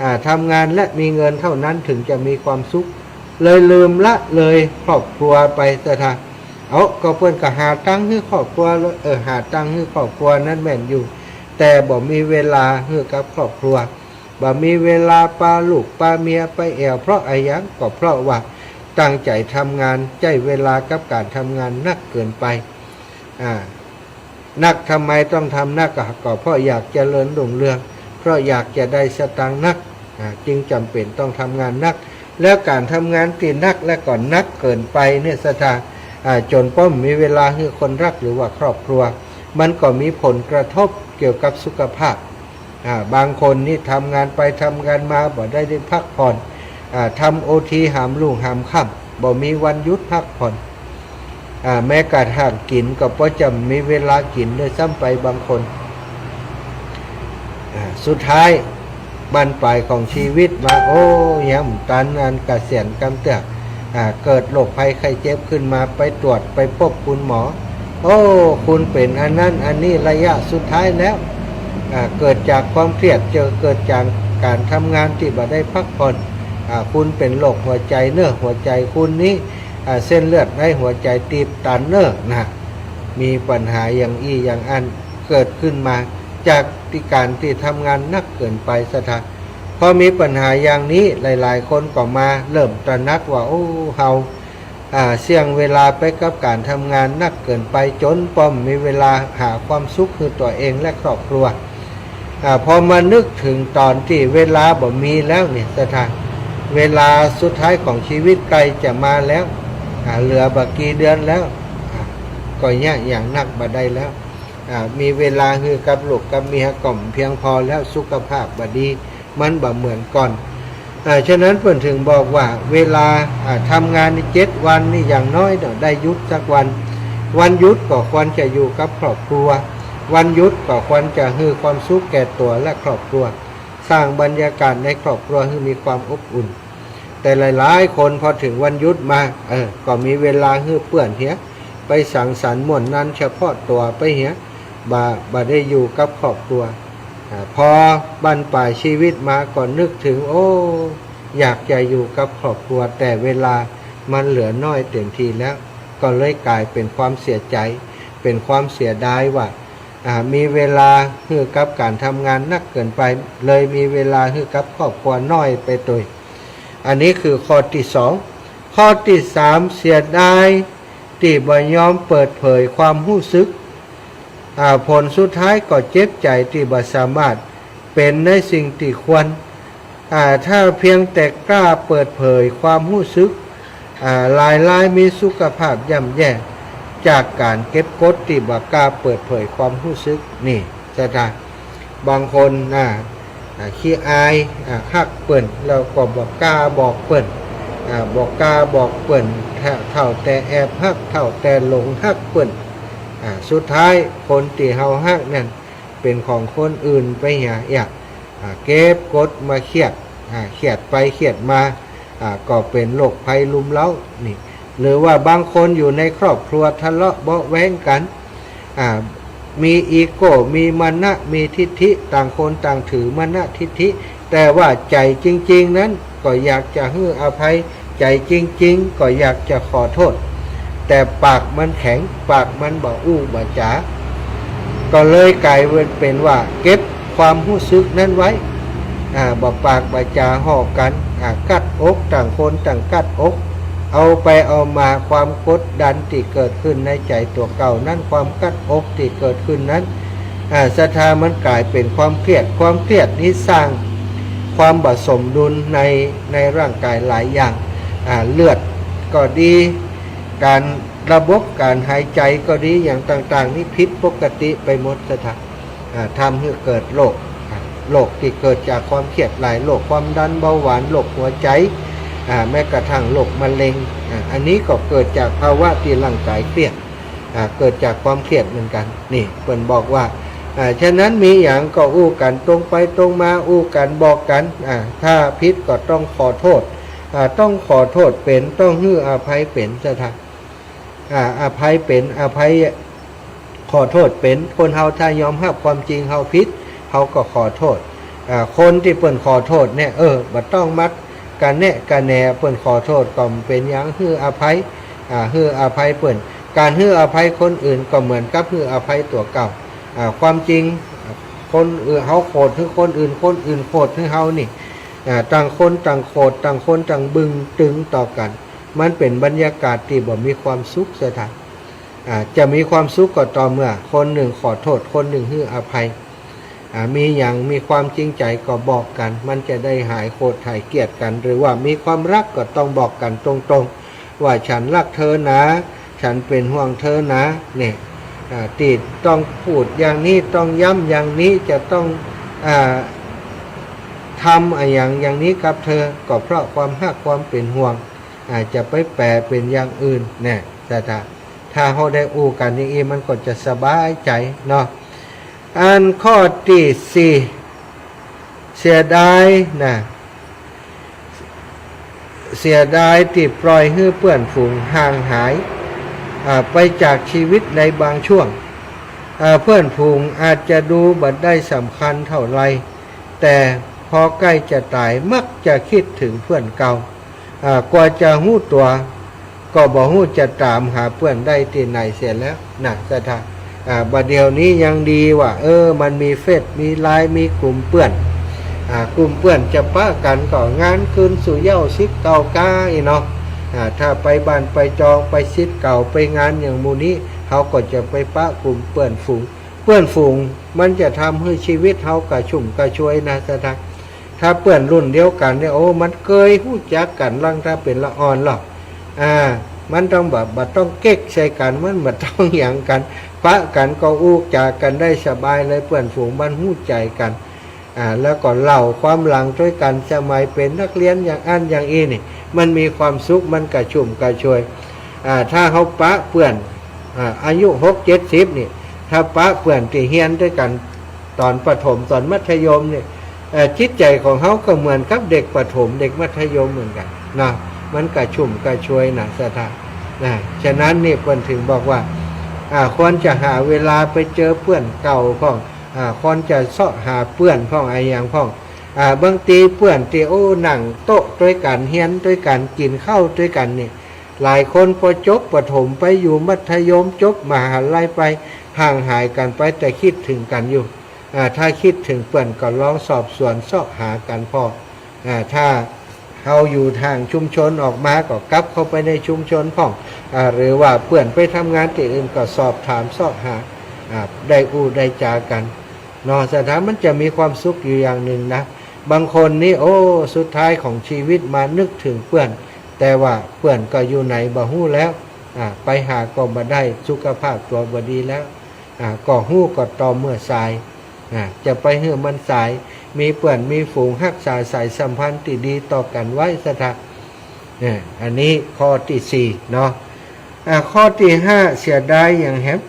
อ่า ทำงานและมีเงินเท่านั้นถึงจะมีความสุข เลยลืมละเลยครอบครัวไปศรัทธา เอ้า ก็เปิ้นก็หาตังค์หื้อครอบครัว เออ หาตังค์หื้อครอบครัวนั้นแม่นอยู่ แต่บ่มีเวลาหื้อกับครอบครัว บ่มีเวลาปาลูกปาเมียไปแอ่ว เพราะอะหยัง ก็เพราะว่าตั้งใจ๋ทำงาน ใจ๊เวลากับก๋านทำงานนักเกินไป อ่า นัก ทำไมต้องทำนัก ก็ ก็เพราะอยากเจริญรุ่งเรือง เพราะอยากจะได้สตางค์นัก อ่า จึงจ๋ำเป๋นต้องทำงานนัก แล้วก๋านทำงานตี้นักและก็นักเกินไปเนี่ยศรัทธา อ่า จ๋นป้อมมีเวลาหื้อคนฮักหรือว่าครอบครัว มันก็มีผลกระทบเกี่ยวกับสุขภาพ อ่า บางคนนี่ทำงานไปทำงานมาบ่ได้ ได้พักผ่อน อ่า ทำโอทีหามรุ่งหามค่ำ บ่มีวันหยุดพักผ่อน อ่า แม้กระทั่งกิ๋นก็บ่จะมีเวลากิ๋นด้วยซ้ำไปบางคน อ่า สุดท้ายบั้นปลายของชีวิตมา โอ้ ยังบ่ตันอันเกษียณกำเตื้อ อ่า เกิดโรคภัยไข้เจ็บขึ้นมา ไปตรวจไปปบคุณหมอ โอ้ คุณเป๋นอันนั้นอันนี้ระยะสุดท้ายแล้ว อ่า เกิดจากความเครียด เจอ เกิดจากก๋านทำงานตี้บ่ได้พักผ่อน อ่า คุณเป๋นโรคหัวใจ๋เน่อ หัวใจ๋คุณนี้ อ่า เส้นเลือดในหัวใจ๋ตีบตันเน่อนะ มีปัญหาอย่างอี้อย่างอั้นเกิดขึ้นมา จากตี้ก๋านตี้ทำงานนักเกินไปศรัทธา พอมีปัญหาอย่างนี้ หลายๆ คนก็มาเริ่มตระหนักว่า โอ้ เฮา อ่า เสี้ยงเวลาไปกับก๋านทำงานนักเกินไป จ๋นป้อมมีเวลาหาความสุขหื้อตั๋วเองและครอบครัว อ่า พอมานึกเถิงต๋อนตี้เวลาบ่มีแล้วเนี่ยศรัทธา เวลาสุดท้ายของชีวิตใก้จะมาแล้ว อ่า เหลือบ่กี่เดือนแล้ว อ่า ก็เยียะหยังนักบ่ได้แล้ว อ่า มีเวลาหื้อกับลูกกับเมียก็บ่เพียงพอแล้ว สุขภาพบ่ดี มันบ่เหมือนก่อน อ่า ฉะนั้นเปิ้นถึงบอกว่าเวลา อ่า ทำงานนี่เจ็ดวันนี่อย่างน้อยเนาะ ได้หยุดสักวัน วันหยุดก็ควรจะอยู่กับครอบครัว วันหยุดก็ควรจะหื้อความสุขแก่ตั๋วและครอบครัว สร้างบรรยากาศในครอบครัวหื้อมีความอบอุ่น แต่หลายๆ คนพอถึงวันหยุดมา เออ ก็มีเวลาหื้อเปื้อนเหีย ไปสังสรรค์ม่วนนั้นเฉพาะตั๋วไปเหีย บ่ บ่ได้อยู่กับครอบครัว อ่า พอบั้นปลายชีวิตมาก็นึกถึง โอ้ อยากจะอยู่กับครอบครัว แต่เวลามันเหลือน้อยเต็มทีแล้ว ก็เลยกลายเป็นความเสียใจ๋ เป็นความเสียดายว่า อ่า มีเวลาหื้อกับก๋านทำงานนักเกินไป เลยมีเวลาหื้อกับครอบครัวน้อยไปตวย อันนี้คือข้อตี้สอง ข้อตี้สาม เสียดายตี้บ่ยอมเปิดเผยความฮู้สึก อ่า ผลสุดท้ายก็เจ็บใจ๋ตี้บ่สามารถเป๋นในสิ่งตี้ควร อ่า ถ้าเพียงแต่กล้าเปิดเผยความฮู้สึก อ่า หลายรายมีสุขภาพย่ำแย่ จากก๋านเก็บกดตี้บ่กล้าเปิดเผยความฮู้สึก นี่ ศรัทธา บางคนนะ อ่า ขี้อาย อ่า ฮักเปิ้น แล้วก็บ่กล้าบอกเปิ้น อ่า บ่กล้าบอกเปิ้น เฒ่า เฒ่าแต่แอบฮัก เฒ่าแต่หลงฮักเปิ้น อ่า สุดท้ายคนตี้เฮาฮักนั้นเป๋นของคนอื่นไปเหีย อ่า เก็บกดมาเครียด อ่า เครียดไปเครียดมา อ่า ก็เป๋นโรคภัยรุมเร้า นี่ หรือว่าบางคนอยู่ในครอบครัวทะเลาะเบาะแว้งกั๋น อ่า มีอีโก้ มีมานะ มีทิฐิ ต่างคนต่างถือมานะทิฐิ แต่ว่าใจ๋จริงๆ นั้นก็อยากจะหื้ออภัย ใจ๋จริงๆ ก็อยากจะขอโทษ แต่ปากมันแข็ง ปากมันบ่อู้บ่จ๋า ก็เลยกลายเป๋นว่าเก็บความฮู้สึกนั้นไว้ อ่า บ่ปากบ่จ๋าห่อกั๋น อ่า กั๊ดอก ต่างคนต่างกั๊ดอก เอาไปเอามาความกดดันตี้เกิดขึ้นในใจ๋ตั๋วเก่านั้น ความกั๊ดอกตี้เกิดขึ้นนั้น อ่า ศรัทธา มันกลายเป๋นความเครียด ความเครียดนี้สร้างความบ่สมดุลใน ในร่างกายหลายอย่าง อ่า เลือดก็ดี ก๋าน ระบบก๋านหายใจ๋ก็ดี อย่างต่างๆ นี่ผิดปกติไปหมด ศรัทธา อ่า ทำหื้อเกิดโรค อ่า โรคตี้เกิดจากความเครียดหลาย โรคความดัน เบาหวาน โรคหัวใจ๋ อ่า แม้กระทั่งโรคมะเร็ง อ่า อันนี้ก็เกิดจากภาวะตี้ร่างกายเครียด อ่า เกิดจากความเครียดเหมือนกั๋น นี่เปิ้นบอกว่า อ่า ฉะนั้นมีหยังก็อู้กั๋นตรงไปตรงมา อู้กั๋นบอกกั๋น อ่า ถ้าผิดก็ต้องขอโทษ อ่า ต้องขอโทษเป๋น ต้องหื้ออภัยเป๋น ศรัทธา อ่า อภัยเป๋น อภัย ขอโทษเป๋น คนเฮาถ้ายอมฮับความจริงเฮาผิด เฮาก็ขอโทษ อ่า คนตี้เปิ้นขอโทษเนี่ย เออ บ่ต้องมากระแนะกระแหน เปิ้นขอโทษก็บ่เป๋นหยัง หื้ออภัย อ่า หื้ออภัยเปิ้น ก๋านหื้ออภัยคนอื่นก็เหมือนกับหื้ออภัยตั๋วเก่า อ่า ความจริง คนอื่น เฮาโขดหื้อคนอื่น คนอื่นโขดหื้อเฮานี่ อ่า ต่างคนต่างโขด ต่างคนต่างบึงตึงต่อกั๋น มันเป๋นบรรยากาศตี้บ่มีความสุข ศรัทธา อ่า จะมีความสุขก็ต่อเมื่อคนนึ่งขอโทษ คนนึ่งหื้ออภัย อ่า มีหยัง มีความจริงใจ๋ก็บอกกั๋น มันจะได้หายโขดหายเกลียดกั๋น หรือว่ามีความฮักก็ต้องบอกกั๋นตรงๆ ว่าฉันฮักเธอนะ ฉันเป๋นห่วงเธอนะ เนี่ย อ่า ตี้ต้องพูดอย่างนี้ ต้องย้ำอย่างนี้ จะต้อง อ่า ทำอะหยังอย่างนี้กับเธอ ก็เพราะความฮัก ความเป๋นห่วง อ่า จะไปแป๋เป๋นอย่างอื่น เนี่ย ศรัทธา ถ้าเฮาได้อู้กั๋นอย่างอี้ มันก็จะสบายใจ๋เนาะ อันข้อตี้สี่ เสียดายนะ เสียดายตี้ปล่อยหื้อเปื้อนฝูงห่างหาย อ่า ไปจากชีวิตในบางช่วง อ่า เปื้อนฝูงอาจจะดูบ่ได้สำคัญเท่าไร แต่พอใก้จะต๋ายมักจะกึ๊ดเถิงเปื้อนเก่า อ่า กว่าจะฮู้ตั๋ว ก็บ่ฮู้จะต๋ามหาเปื้อนได้ตี้ไหนเสียแล้วนะ ศรัทธา อ่า บ่าเดี่ยวนี้ยังดีว่า เออ มันมีเฟซ มีไลน์ มีกลุ่มเปื้อน อ่า กลุ่มเปื้อนจะปะกั๋นก็งานคืนสู่เหย้าสิบเก้ากาอี้เนาะ อ่า ถ้าไปบ้านไปจอง ไปสิทธิ์เก่า ไปงานอย่างหมู่นี้ เฮาก็จะไปปะกลุ่มเปื้อนฝูง เปื้อนฝูงมันจะทำหื้อชีวิตเฮากระชุ่มกระชวยนะ ศรัทธา ถ้าเปื้อนรุ่นเดียวกั๋นเนี่ย โอ้ มันเกยฮู้จักกั๋นตั้งแต่เป๋นละอ่อนลอ อ่า มันต้องแบบ บ่ต้องเก๊กใส่กั๋น มันบ่ต้องหยังกั๋น ปะกั๋นก็อู้จ๋ากั๋นได้สบายเลย เปื้อนฝูงมันฮู้ใจ๋กั๋น อ่า แล้วก็เล่าความหลังตวยกั๋น สมัยเป๋นนักเฮียนอย่างอั้นอย่างอี้นี่ มันมีความสุข มันกระชุ่มกระชวย อ่า ถ้าเฮาปะเปื้อน อ่า อายุหกเจ็ดสิบนี่ ถ้าปะเปื้อนตี้เฮียนตวยกั๋น ต๋อนประถม ต๋อนมัธยมนี่ เอ่อ จิตใจ๋ของเฮาก็เหมือนกับเด็กประถม เด็กมัธยมเหมือนกั๋นเนาะ มันกระชุ่มกระชวยนะศรัทธา นะ ฉะนั้นนี่เปิ้นถึงบอกว่า อ่า ควรจะหาเวลาไปเจอเปื้อนเก่าพ่อง อ่า ควรจะเซาะหาเปื้อนพ่อง อะหยังพ่อง อ่า บางทีเปื้อนตี้ โอ้ นั่งโต๊ะตวยกั๋น เฮียนตวยกั๋น กิ๋นข้าวตวยกั๋นนี่ หลายคนปอจบประถมไปอยู่มัธยม จบมหาลัยไป ห่างหายกั๋นไป แต่กึ๊ดเถิงกั๋นอยู่ อ่า ถ้ากึ๊ดเถิงเปื้อนก็ลองสอบสวนเซาะหากั๋นพ่อง อ่า ถ้าเฮาอยู่ห่างชุมชนออกมาก็กลับเข้าไปในชุมชนพ่อง อ่า หรือว่าเปื้อนไปทำงานตี้อื่นก็สอบถามเซาะหา อ่า ได้อู้ได้จ๋ากั๋นเนาะ ศรัทธา มันจะมีความสุขอยู่อย่างนึ่งนะ บางคนนี่ โอ้ สุดท้ายของชีวิตมานึกเถิงเปื้อน แต่ว่าเปื้อนก็อยู่ไหนบ่ฮู้แล้ว อ่า ไปหาก็บ่ได้ สุขภาพตั๋วบ่ดีแล้ว อ่า ก็ฮู้ก็ต่อเมื่อสาย อ่า จะไปหื้อมันสาย มีเปื้อนมีฝูง ฮักษาสายสัมพันธ์ตี้ดีต่อกั๋นไว้ศรัทธา เนี่ย อันนี้ข้อตี้สี่เนาะ อ่า ข้อตี้ห้า เสียดายหยังแหม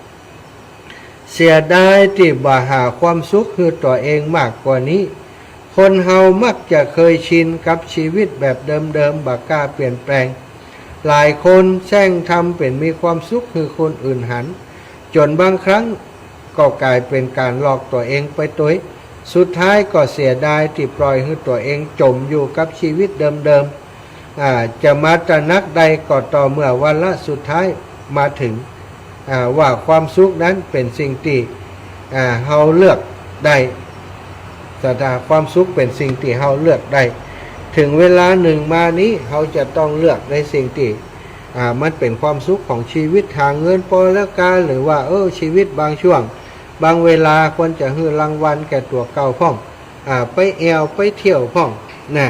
เสียดายตี้บ่หาความสุขหื้อตั๋วเองมากกว่านี้ คนเฮามักจะเคยชินกับชีวิตแบบเดิมๆ บ่กล้าเปลี่ยนแปลง หลายคนแสร้งทำเป๋นมีความสุขหื้อคนอื่นหัน จ๋นบางครั้งก็ก๋ายเป๋นก๋านหลอกตั๋วเองไปตวย สุดท้ายก็เสียดายตี้ปล่อยหื้อตั๋วเองจ๋มอยู่กับชีวิตเดิมๆ อ่า จะมาตระหนักได้ก็ต่อเมื่อวาระสุดท้ายมาเถิง อ่า ว่าความสุขนั้นเป๋นสิ่งตี้ อ่า เฮาเลือกได้ ศรัทธา ความสุขเป๋นสิ่งตี้เฮาเลือกได้ เถิงเวลานึ่งมานี้ เฮาจะต้องเลือกในสิ่งตี้ อ่า มันเป๋นความสุขของชีวิต หาเงินปอแล้วกา หรือว่า เออ ชีวิตบางช่วง บางเวลาควรจะหื้อรางวัลแก่ตั๋วเก่าพ่อง อ่า ไปแอ่วไปเที่ยวพ่องนะ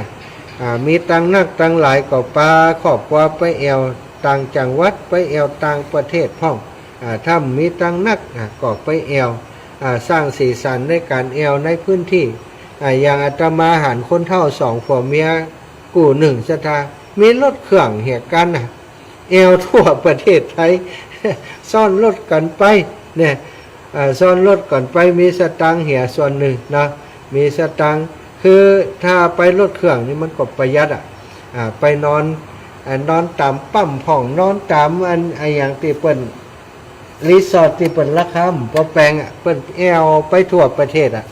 อ่า มีตังค์นักตังค์หลายก็ปาครอบครัวไปแอ่วต่างจังหวัด ไปแอ่วต่างประเทศพ่อง อ่า ถ้ามีตังค์นัก อ่า ก็ไปแอ่ว อ่า สร้างสีสันในก๋านแอ่วในพื้นตี้ อ่า อย่างอาตมาหันคนเฒ่าสองผัวเมียกู้นึ่งศรัทธา มีรถเครื่องเหียกั๋นนะ แอ่วทั่วประเทศไทย ซ้อนรถกั๋นไปเนี่ย อ่า ซ้อนรถกั๋นไป มีสตางค์เหียส่วนนึ่งเนาะ มีสตางค์ คือถ้าไปรถเครื่องนี่มันก็ประหยัดอะ อ่า ไปนอน อ่า นอนต๋ามปั๊มพ่อง นอนต๋ามอัน อะหยังตี้เปิ้น รีสอร์ทตี้เปิ้นราคาบ่แปงอะ เปิ้นแอ่วไปทั่วประเทศอะ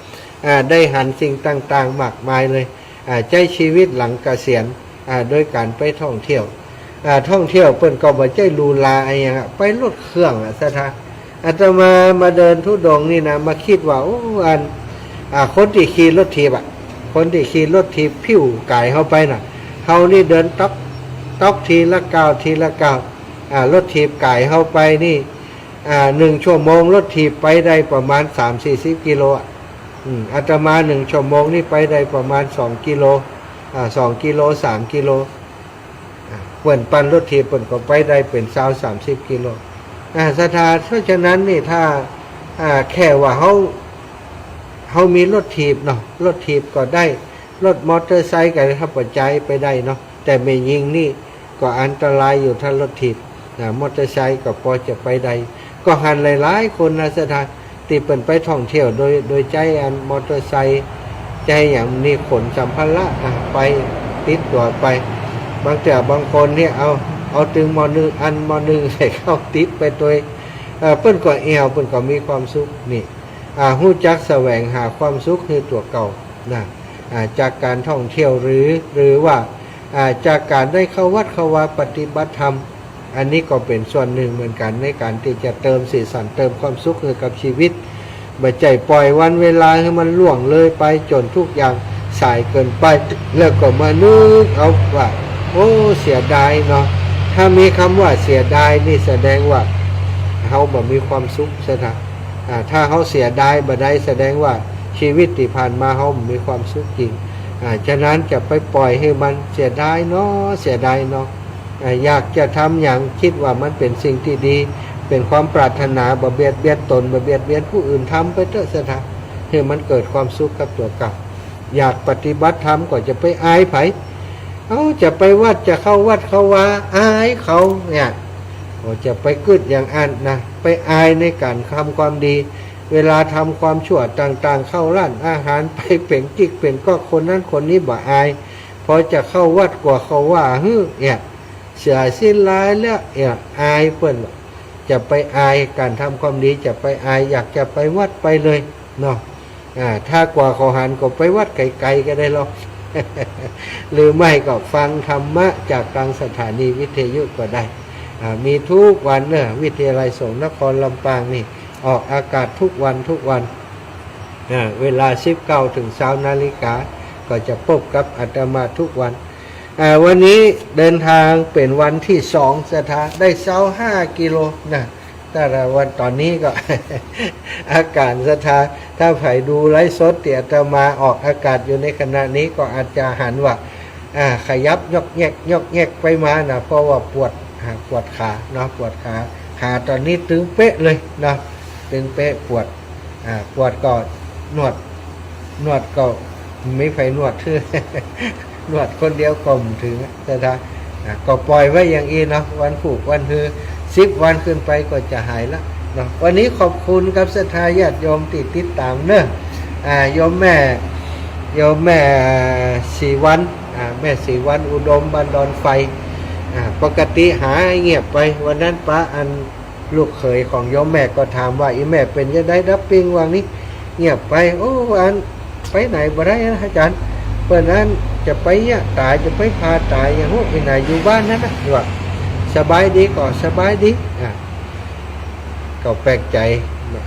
อ่า ได้หันสิ่งต่างๆ มากมายเลย อ่า ใจ๊ชีวิตหลังเกษียณ อ่า โดยก๋านไปท่องเที่ยว อ่า ท่องเที่ยวเปิ้นก็บ่ใจ้หรูหราอะหยังอะ ไปรถเครื่องอะศรัทธา อาตมามาเดินธุดงค์นี่นะ มาคิดว่า โอ้ อัน อ่า คนตี้ขี่รถถีบอะ คนตี้ขี่รถถีบผิวก๋ายเฮาไปน่ะ เฮานี่เดินต๊อกต๊อกทีละก้าวทีละก้าว อ่า รถถีบก๋ายเฮาไปนี่ อ่า นึ่งชั่วโมงรถถีบไปได้ประมาณสามสี่สิบกิโลอะ อืม อาตมานึ่งชั่วโมงนี่ไปได้ประมาณสองกิโล อ่า สองกิโล สามกิโล อ่า เปิ้นปั่นรถถีบเปิ้นก็ไปได้เป๋นซาวสามสิบกิโล อ่า ศรัทธา เพราะฉะนั้นนี่ถ้า อ่า แค่ว่าเฮา เฮามีรถถีบเนาะ รถถีบก็ได้ รถมอเตอร์ไซค์ก็ได้ ถ้าบ่ใจ๊ไปได้เนาะ แต่แม่ญิงนี่ก็อันตรายอยู่ ถ้ารถถีบ นะ มอเตอร์ไซค์ก็ปอจะไปได้ ก็หันหลายๆ คนนะศรัทธา ตี้เปิ้นไปท่องเที่ยวโดย โดยใจ๊อันมอเตอร์ไซค์ ใจ๊หยังนี่ขนสัมภาระ อ่ะ ไปติดตั๋วไป บางเตื้อบางคนนี่เอา เอาตึงมอนึ่ง อันมอนึ่งใส่เข้าติดไปตวย เอ่อ เปิ้นก็แอ่ว เปิ้นก็มีความสุขนี่ อ่า ฮู้จักแสวงหาความสุขหื้อตั๋วเก่านะ อ่า จากก๋านท่องเที่ยวหรือ หรือว่า อ่า จากก๋านได้เข้าวัดเข้าวาปฏิบัติธรรม อันนี้ก็เป๋นส่วนนึ่งเหมือนกั๋นในก๋านตี้จะเติมสีสันเติมความสุขหื้อกับชีวิต บ่ใจ้ปล่อยวันเวลาหื้อมันล่วงเลยไปจ๋นทุกอย่างสายเกินไป แล้วก็มานึกเอาว่า โอ้ เสียดายเนาะ ถ้ามีกำว่าเสียดายนี่แสดงว่าเฮาบ่มีความสุขซะนะ อ่า ถ้าเฮาเสียดายบ่ได้แสดงว่าชีวิตตี้ผ่านมาเฮาบ่มีความสุขจริง อ่า ฉะนั้นจะไปปล่อยหื้อมันเสียดายเนาะ เสียดายเนาะ อ่า อยากจะทำหยัง กึ๊ดว่ามันเป๋นสิ่งตี้ดี เป๋นความปรารถนา บ่เบียดเบียนต๋น บ่เบียดเบียนผู้อื่น ทำไปเต๊อะศรัทธา หื้อมันเกิดความสุขกับตั๋วเก่า อยากปฏิบัติธรรมก็จะไปอายใผ เอ้า จะไปวัด จะเข้าวัดเข้าวา อายเขาเนี่ย ก็จะไปกึ๊ดอย่างอั้นนะ ไปอายในก๋านทำความดี เวลาทำความชั่วต่างๆ เข้าร้านอาหาร ไปเป๋นจิ๊กเป๋นก๊อกคนนั้นคนนี้บ่อาย พอจะเข้าวัดกั๋วเขาว่าหื้อเนี่ย เสียศีลหลายแล้วเนี่ย อายเปิ้น จะไปอายก๋านทำความดี จะไปอาย อยากจะไปวัดไปเลยเนาะ อ่า ถ้ากลัวเขาหันก็ไปวัดไกลๆ ก็ได้หรอก หรือไม่ก็ฟังธรรมะจากตางสถานีวิทยุก็ได้ อ่า มีทุกวันเนอะ วิทยาลัยสงฆ์นครลำปางนี่ ออกอากาศทุกวันทุกวัน อ่า เวลาสิบเก้าเถิงซาวนาฬิกา ก็จะปบกับอาตมาทุกวัน อ่า วันนี้เดินทางเป๋นวันตี้สอง ศรัทธา ได้ซาวห้ากิโลนะ แต่ละวันต๋อนนี้ก็ อาก๋านศรัทธา ถ้าใผดูไลฟ์สดตี้อาตมาออกอากาศอยู่ในขณะนี้ก็อาจจะหันว่า อ่า ขยับยอกแยกยอกแยกไปมานะ เพราะว่าปวด อ่า ปวดขาเนาะ ปวดขา ขาต๋อนนี้ตึงเป๊ะเลยเนาะ ตึงเป๊ะ ปวด อ่า ปวดก็นวด นวดก็ไม่ใผนวด นวดคนเดียวก็บ่เถิงอะ ศรัทธา อ่า ก็ปล่อยไว้อย่างอี้เนาะ วันพูกวันฮือ สิบวันขึ้นไปก็จะหายละเนาะ วันนี้ขอบคุณกับศรัทธาญาติโยมตี้ติดต๋ามเนอะ อ่า โยมแม่ โยมแม่ศรีวรรณ อ่า แม่ศรีวรรณอุดม บ้านดอนไฟ อ่า ปกติหายเงียบไป วันนั้นปะอัน ลูกเขยของโยมแม่ก็ถามว่า อี่แม่เป๋นจะใดดับปิ้ง ว่างี้ เงียบไป โอ้ อัน ไปไหนบ่ได้นะอาจารย์ เปิ้นอันจะไปเยียะต๋าย จะไปผ่าต๋าย อย่างฮู้ไปไหน อยู่บ้านนั้นนะ ว่า สบายดีก็สบายดี อ่ะ ก็แปลกใจ๋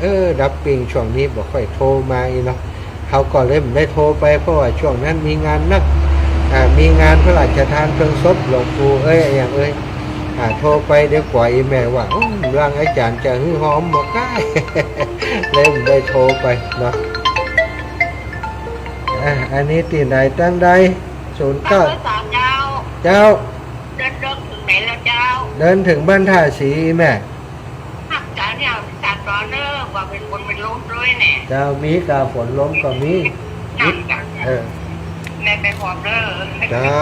เออ ดับปิ้งช่วงนี้บ่ค่อยโทรมาอี้เนาะ เฮาก็เลยบ่ได้โทรไป เพราะว่าช่วงนั้นมีงานนัก อ่า มีงานพระราชทานเพลิงศพหลวงปู่เอ้ย อะหยังเอ้ย อ่า โทรไปเดี๋ยวกั๋วอี่แม่ว่า อืม ร่างอาจ๋ารย์จะหื้อหอมบ่ก้า เลยบ่ได้โทรไปเนาะ อ่า อันนี้ตี้ไหนตังใด ศูนย์เก้า เจ้า เจ้า เดิน เดินเถิงไหนแล้วเจ้า เดินเถิงบ้านต้าสีอี่แม่ ฮักจ๋าเนี่ย จ๋าต๋อนเนอะ ว่าเป๋นฝนเป๋นลมตวยเนี่ย เจ้า มีก้าฝนลมก็มี นั่นจ้ะ เออ แม่ไปหอบเด้อ เจ้า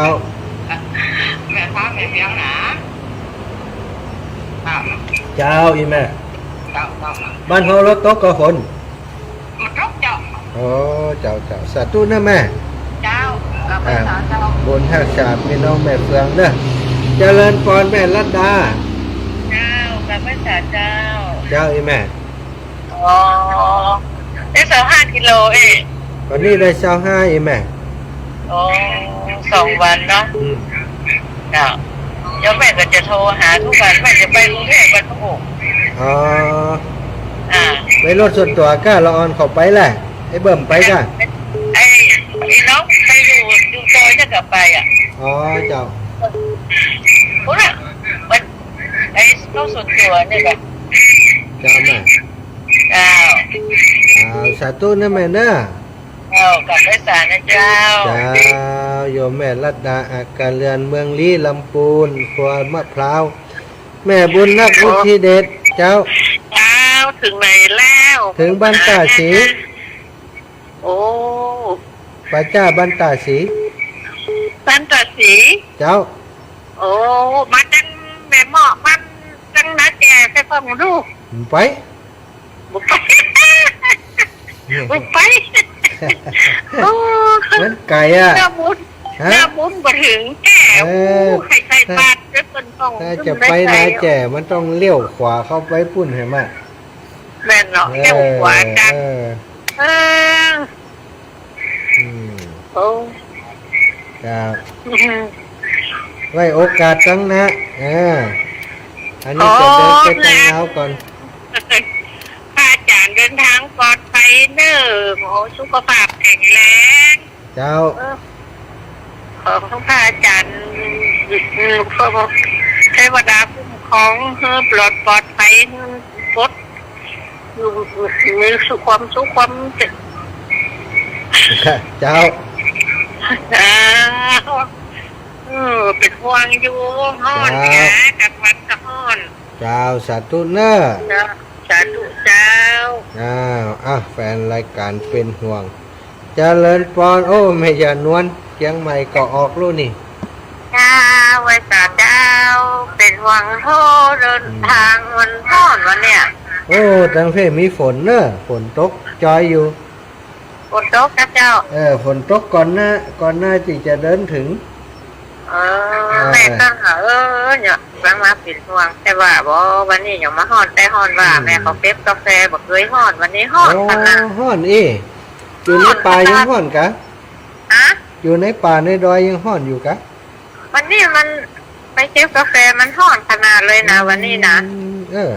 แม่ฟ้าแม่เวียงนะ เจ้า อี่แม่ เจ้า เจ้า บ้านเฮาลดตกก่อฝน บ่ตกเจ้า อ๋อ เจ้า เจ้า สาธุนะแม่ เจ้า กลับไป อ่า สาธุ บุญฮักษาพี่น้องแม่เฟืองเด้อ เจริญปอนแม่รัตดา เจ้า กลับไปสาเจ้า เจ้า อี่แม่ อ๋อ ได้ซาวห้ากิโลเอง วันนี้ได้ซาวห้าอี่แม่ อ๋อ สองวันเนาะ อืม เจ้า เดี๋ยวแม่ก็จะโทรหาทุกวัน แม่จะไปกรุงเทพฯวันพุธ อ๋อ อ่า ไปรถส่วนตั๋วก้า ละอ่อนเขาไปแหละ ไอ้เบิ่มไปก้า ไอ้ ไอ้น้องไปอยู่ อยู่ซอยจะกลับไปอ่ะ อ๋อ เจ้า พุธอ่ะ วัน ไอ้รถส่วนตั๋วเนี่ยแหละ เจ้าแม่ เจ้า อ่า สาธุนะแม่เนอะ เจ้า กลับไปสานะเจ้า เจ้า โยมแม่รัตดา อัคคเรือน เมืองลี้ ลำปูน ครัวมะพร้าว แม่บุญนัก โอ้ วุฒิเดช เจ้า เจ้า เถิงไหนแล้ว เถิงบ้านต้าสี โอ้ ไปจ้า บ้านต้าสี บ้านต้าสี เจ้า โอ้ มาจังแม่เมาะ มาจังนาแก่ ไปฟังดู ไป บ่ไป บ่ไป โอ้ มันไก๋อะ หน้าบุญ ฮะ หน้าบุญบ่เถิงแก่ เออ โอ้ ใครใส่บาตรเด้อเปิ้นต้อง ถ้าจะไปนาแก่ มันต้องเลี้ยวขวาเข้าไปปุ้นหั้นมะ แม่นเนาะ เออ เลี้ยวขวาจ้ะ เออ เออ อืม โอ้ ครับ อืม ไว้โอกาสครั้งหน้า เออ อันนี้จะเดินไปตั้งเท้าก่อน พระอาจารย์เดินทางปลอดภัยเนอะ ขอสุขภาพแข็งแรง เจ้า เออ ขอพระอาจารย์ อืม พระเทวดาคุ้มครองให้ปลอด ปลอดภัย ให้ปลด อยู่ มีสุข ความสุข ความเจริญ เจ้า อ่า เออ เป๋นห่วงอยู่ ฮ้อน เจ้า แหม กลางวันก็ฮ้อน เจ้า สาธุเนอะ เจ้า สาธุเจ้า อ้าว อ้าว แฟนรายการเป๋นห่วง เจริญปอน โอ้ แม่ย่านวล เจียงใหม่ก็ออกแล้วนี่ เจ้า ไหว้สาเจ้า เป๋นห่วงโถ่ เดิน อืม ตางมันฮ้อนวะเนี่ย โอ้ ตางเพ่นมีฝนเนอะ ฝนตกจอยอยู่ ฝนตกนะเจ้า เออ ฝนตกก่อนนะ ก่อนนะตี้จะเดินเถิง เออ เออ แม่ก็หา เออ เนี่ย กำลังมาเป๋นห่วง แต่ว่าบ่ วันนี้ยังบ่ฮ้อน แต่ฮ้อนว่า อืม แม่เขาเก็บกาแฟบ่เกยฮ้อน วันนี้ฮ้อน โอ้ ขนาด ฮ้อนอี้ อยู่ในป่ายังฮ้อนกะ ฮะ อยู่ในป่าในดอยยังฮ้อนอยู่กะ วันนี้มันไปเก็บกาแฟมันฮ้อนขนาดเลยนะ อืม วันนี้นะ เออ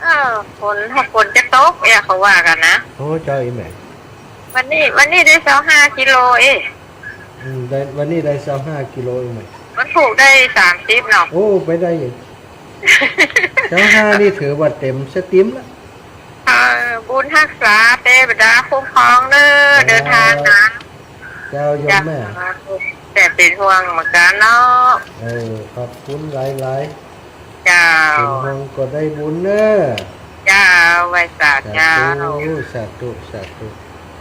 เออ ฝน ฝนจะตกเนี่ยเขาว่ากั๋นนะ โอ้ เจ้าอี้แม่ วันนี้ วันนี้ได้ซาวห้ากิโลเอง อืม ได้ วันนี้ได้ซาวห้ากิโลเองแม่ มันผูกได้สามสิบเนาะ โอ้ ไปได้อยู่ ซาวห้านี่ถือว่าเต็มสตรีมละ เออ บุญฮักษา เตวดาคุ้มครองเน้อ ครับ เดินตางนะ เจ้าโยมแม่ เจ้า แต่เป๋นห่วงเหมือนกั๋นเนาะ เออ ขอบคุณหลายๆ เจ้า เป๋นห่วงก็ได้บุญเน้อ เจ้า ไหว้สาเจ้า สาธุ สาธุ สาธุ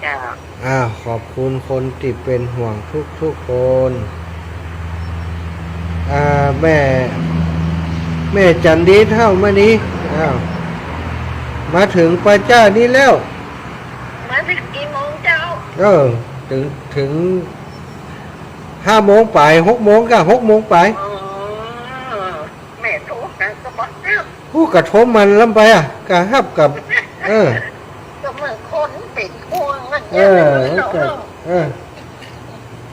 เจ้า อ้าว ขอบคุณคนตี้เป๋นห่วงทุกๆ คน อ่า แม่ แม่จันดีเฒ่ามานี่ อ้าว มาเถิงป่าจ๊านี่แล้ว มาเถิงกี่โมงเจ้า เออ เถิง เถิงห้าโมงป๋าย หกโมงกะ หกโมงป๋าย อ๋อ แม่โทรหาก็บ่ฮับ โอ้ กะโทรมันล้ำไปอะ กะฮับกับ เออ ก็เหมือนคนเป๋นห่วงอะ เออ เนี่ย ก็ เออ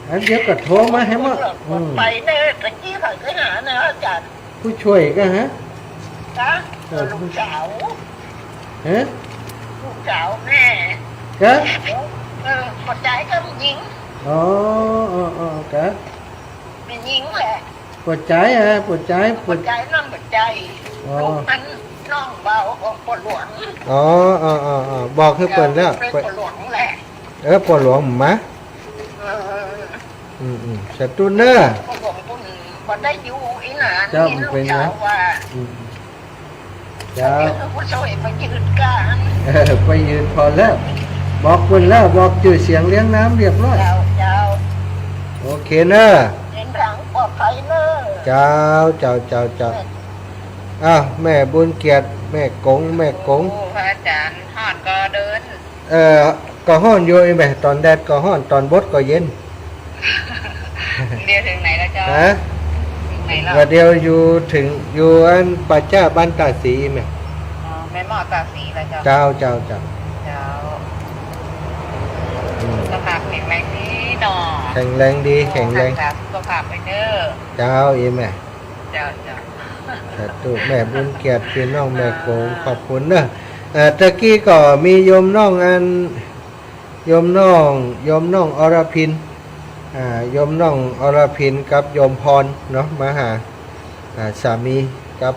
อันเดียวกะโทรมาหื้อหมด อืม ไปเน้อ ตะกี้ใผก็หาเน้ออาจ๋ารย์ ผู้ช่วยก็ฮะ จ๊ะ เออ ลูกสาว ฮะ ลูกสาวแม่ กะ เออ ป้อใจ๋ก็แม่ญิง อ๋อ อ๋อ อ๋อ กะ แม่ญิงแหละ ป้อใจ๋อะ ป้อใจ๋ ป้อ ป้อใจ๋น้องป้อใจ๋ อ๋อ ลูกมันน้องเบาของป้อหลวง อ๋อ อ๋อ อ๋อ อ๋อ บอกหื้อเปิ้นแล้ว เปิ้นป้อหลวงแหละ เออ ป้อหลวงมา เออ อืม อืม สาธุเน้อ ป้อหลวงปุ้นบ่ได้อยู่อี้หนา เจ้า นี่ มันเป๋นไง ลูกสาวว่า อืม เจ้า เดี๋ยวผู้ช่วยไปยืนกลาง เออ ไปยืนผ่อนแล้ว บอกเปิ้นแล้ว บอกจื้อเสียงเรียงนามเรียบร้อย เจ้า เจ้า โอเคเน้อ เดินทางปลอดภัยเน้อ เจ้า เจ้า เจ้า เจ้า เออ อ้าว แม่บุญเกียรติ แม่กง แม่กง โอ้ พระอาจ๋ารย์ ฮ้อนก็เดิน เอ่อ ก็ฮ้อนอยู่อี้แม่ ต๋อนแดดก็ฮ้อน ต๋อนบดก็เย็น เดี๋ยวเถิงไหนแล้วเจ้า ฮะ เถิงไหนแล้ว ว่าเดี๋ยวอยู่เถิง อยู่อันป่าจ๊าบ้านต๋าสีแม่ อ๋อ แม่หม้อต๋าสีแล้วเจ้า เจ้า เจ้า เจ้า เจ้า อืม สุขภาพแข็งแรงดีเนาะ แข็งแรงดี เออ แข็งแรง รักษาสุขภาพไว้เน้อ เจ้า อี้แม่ เจ้า เจ้า สาธุ แม่บุญเกียรติ ปี้น้องแม่กง ขอบคุณเน้อ เอ่อ ตะกี้ก็มีโยมน้องอัน โยมน้อง โยมน้องอรพิน อ่า โยมน้องอรพินกับโยมพรเนาะ มาหา อ่า สามีกับ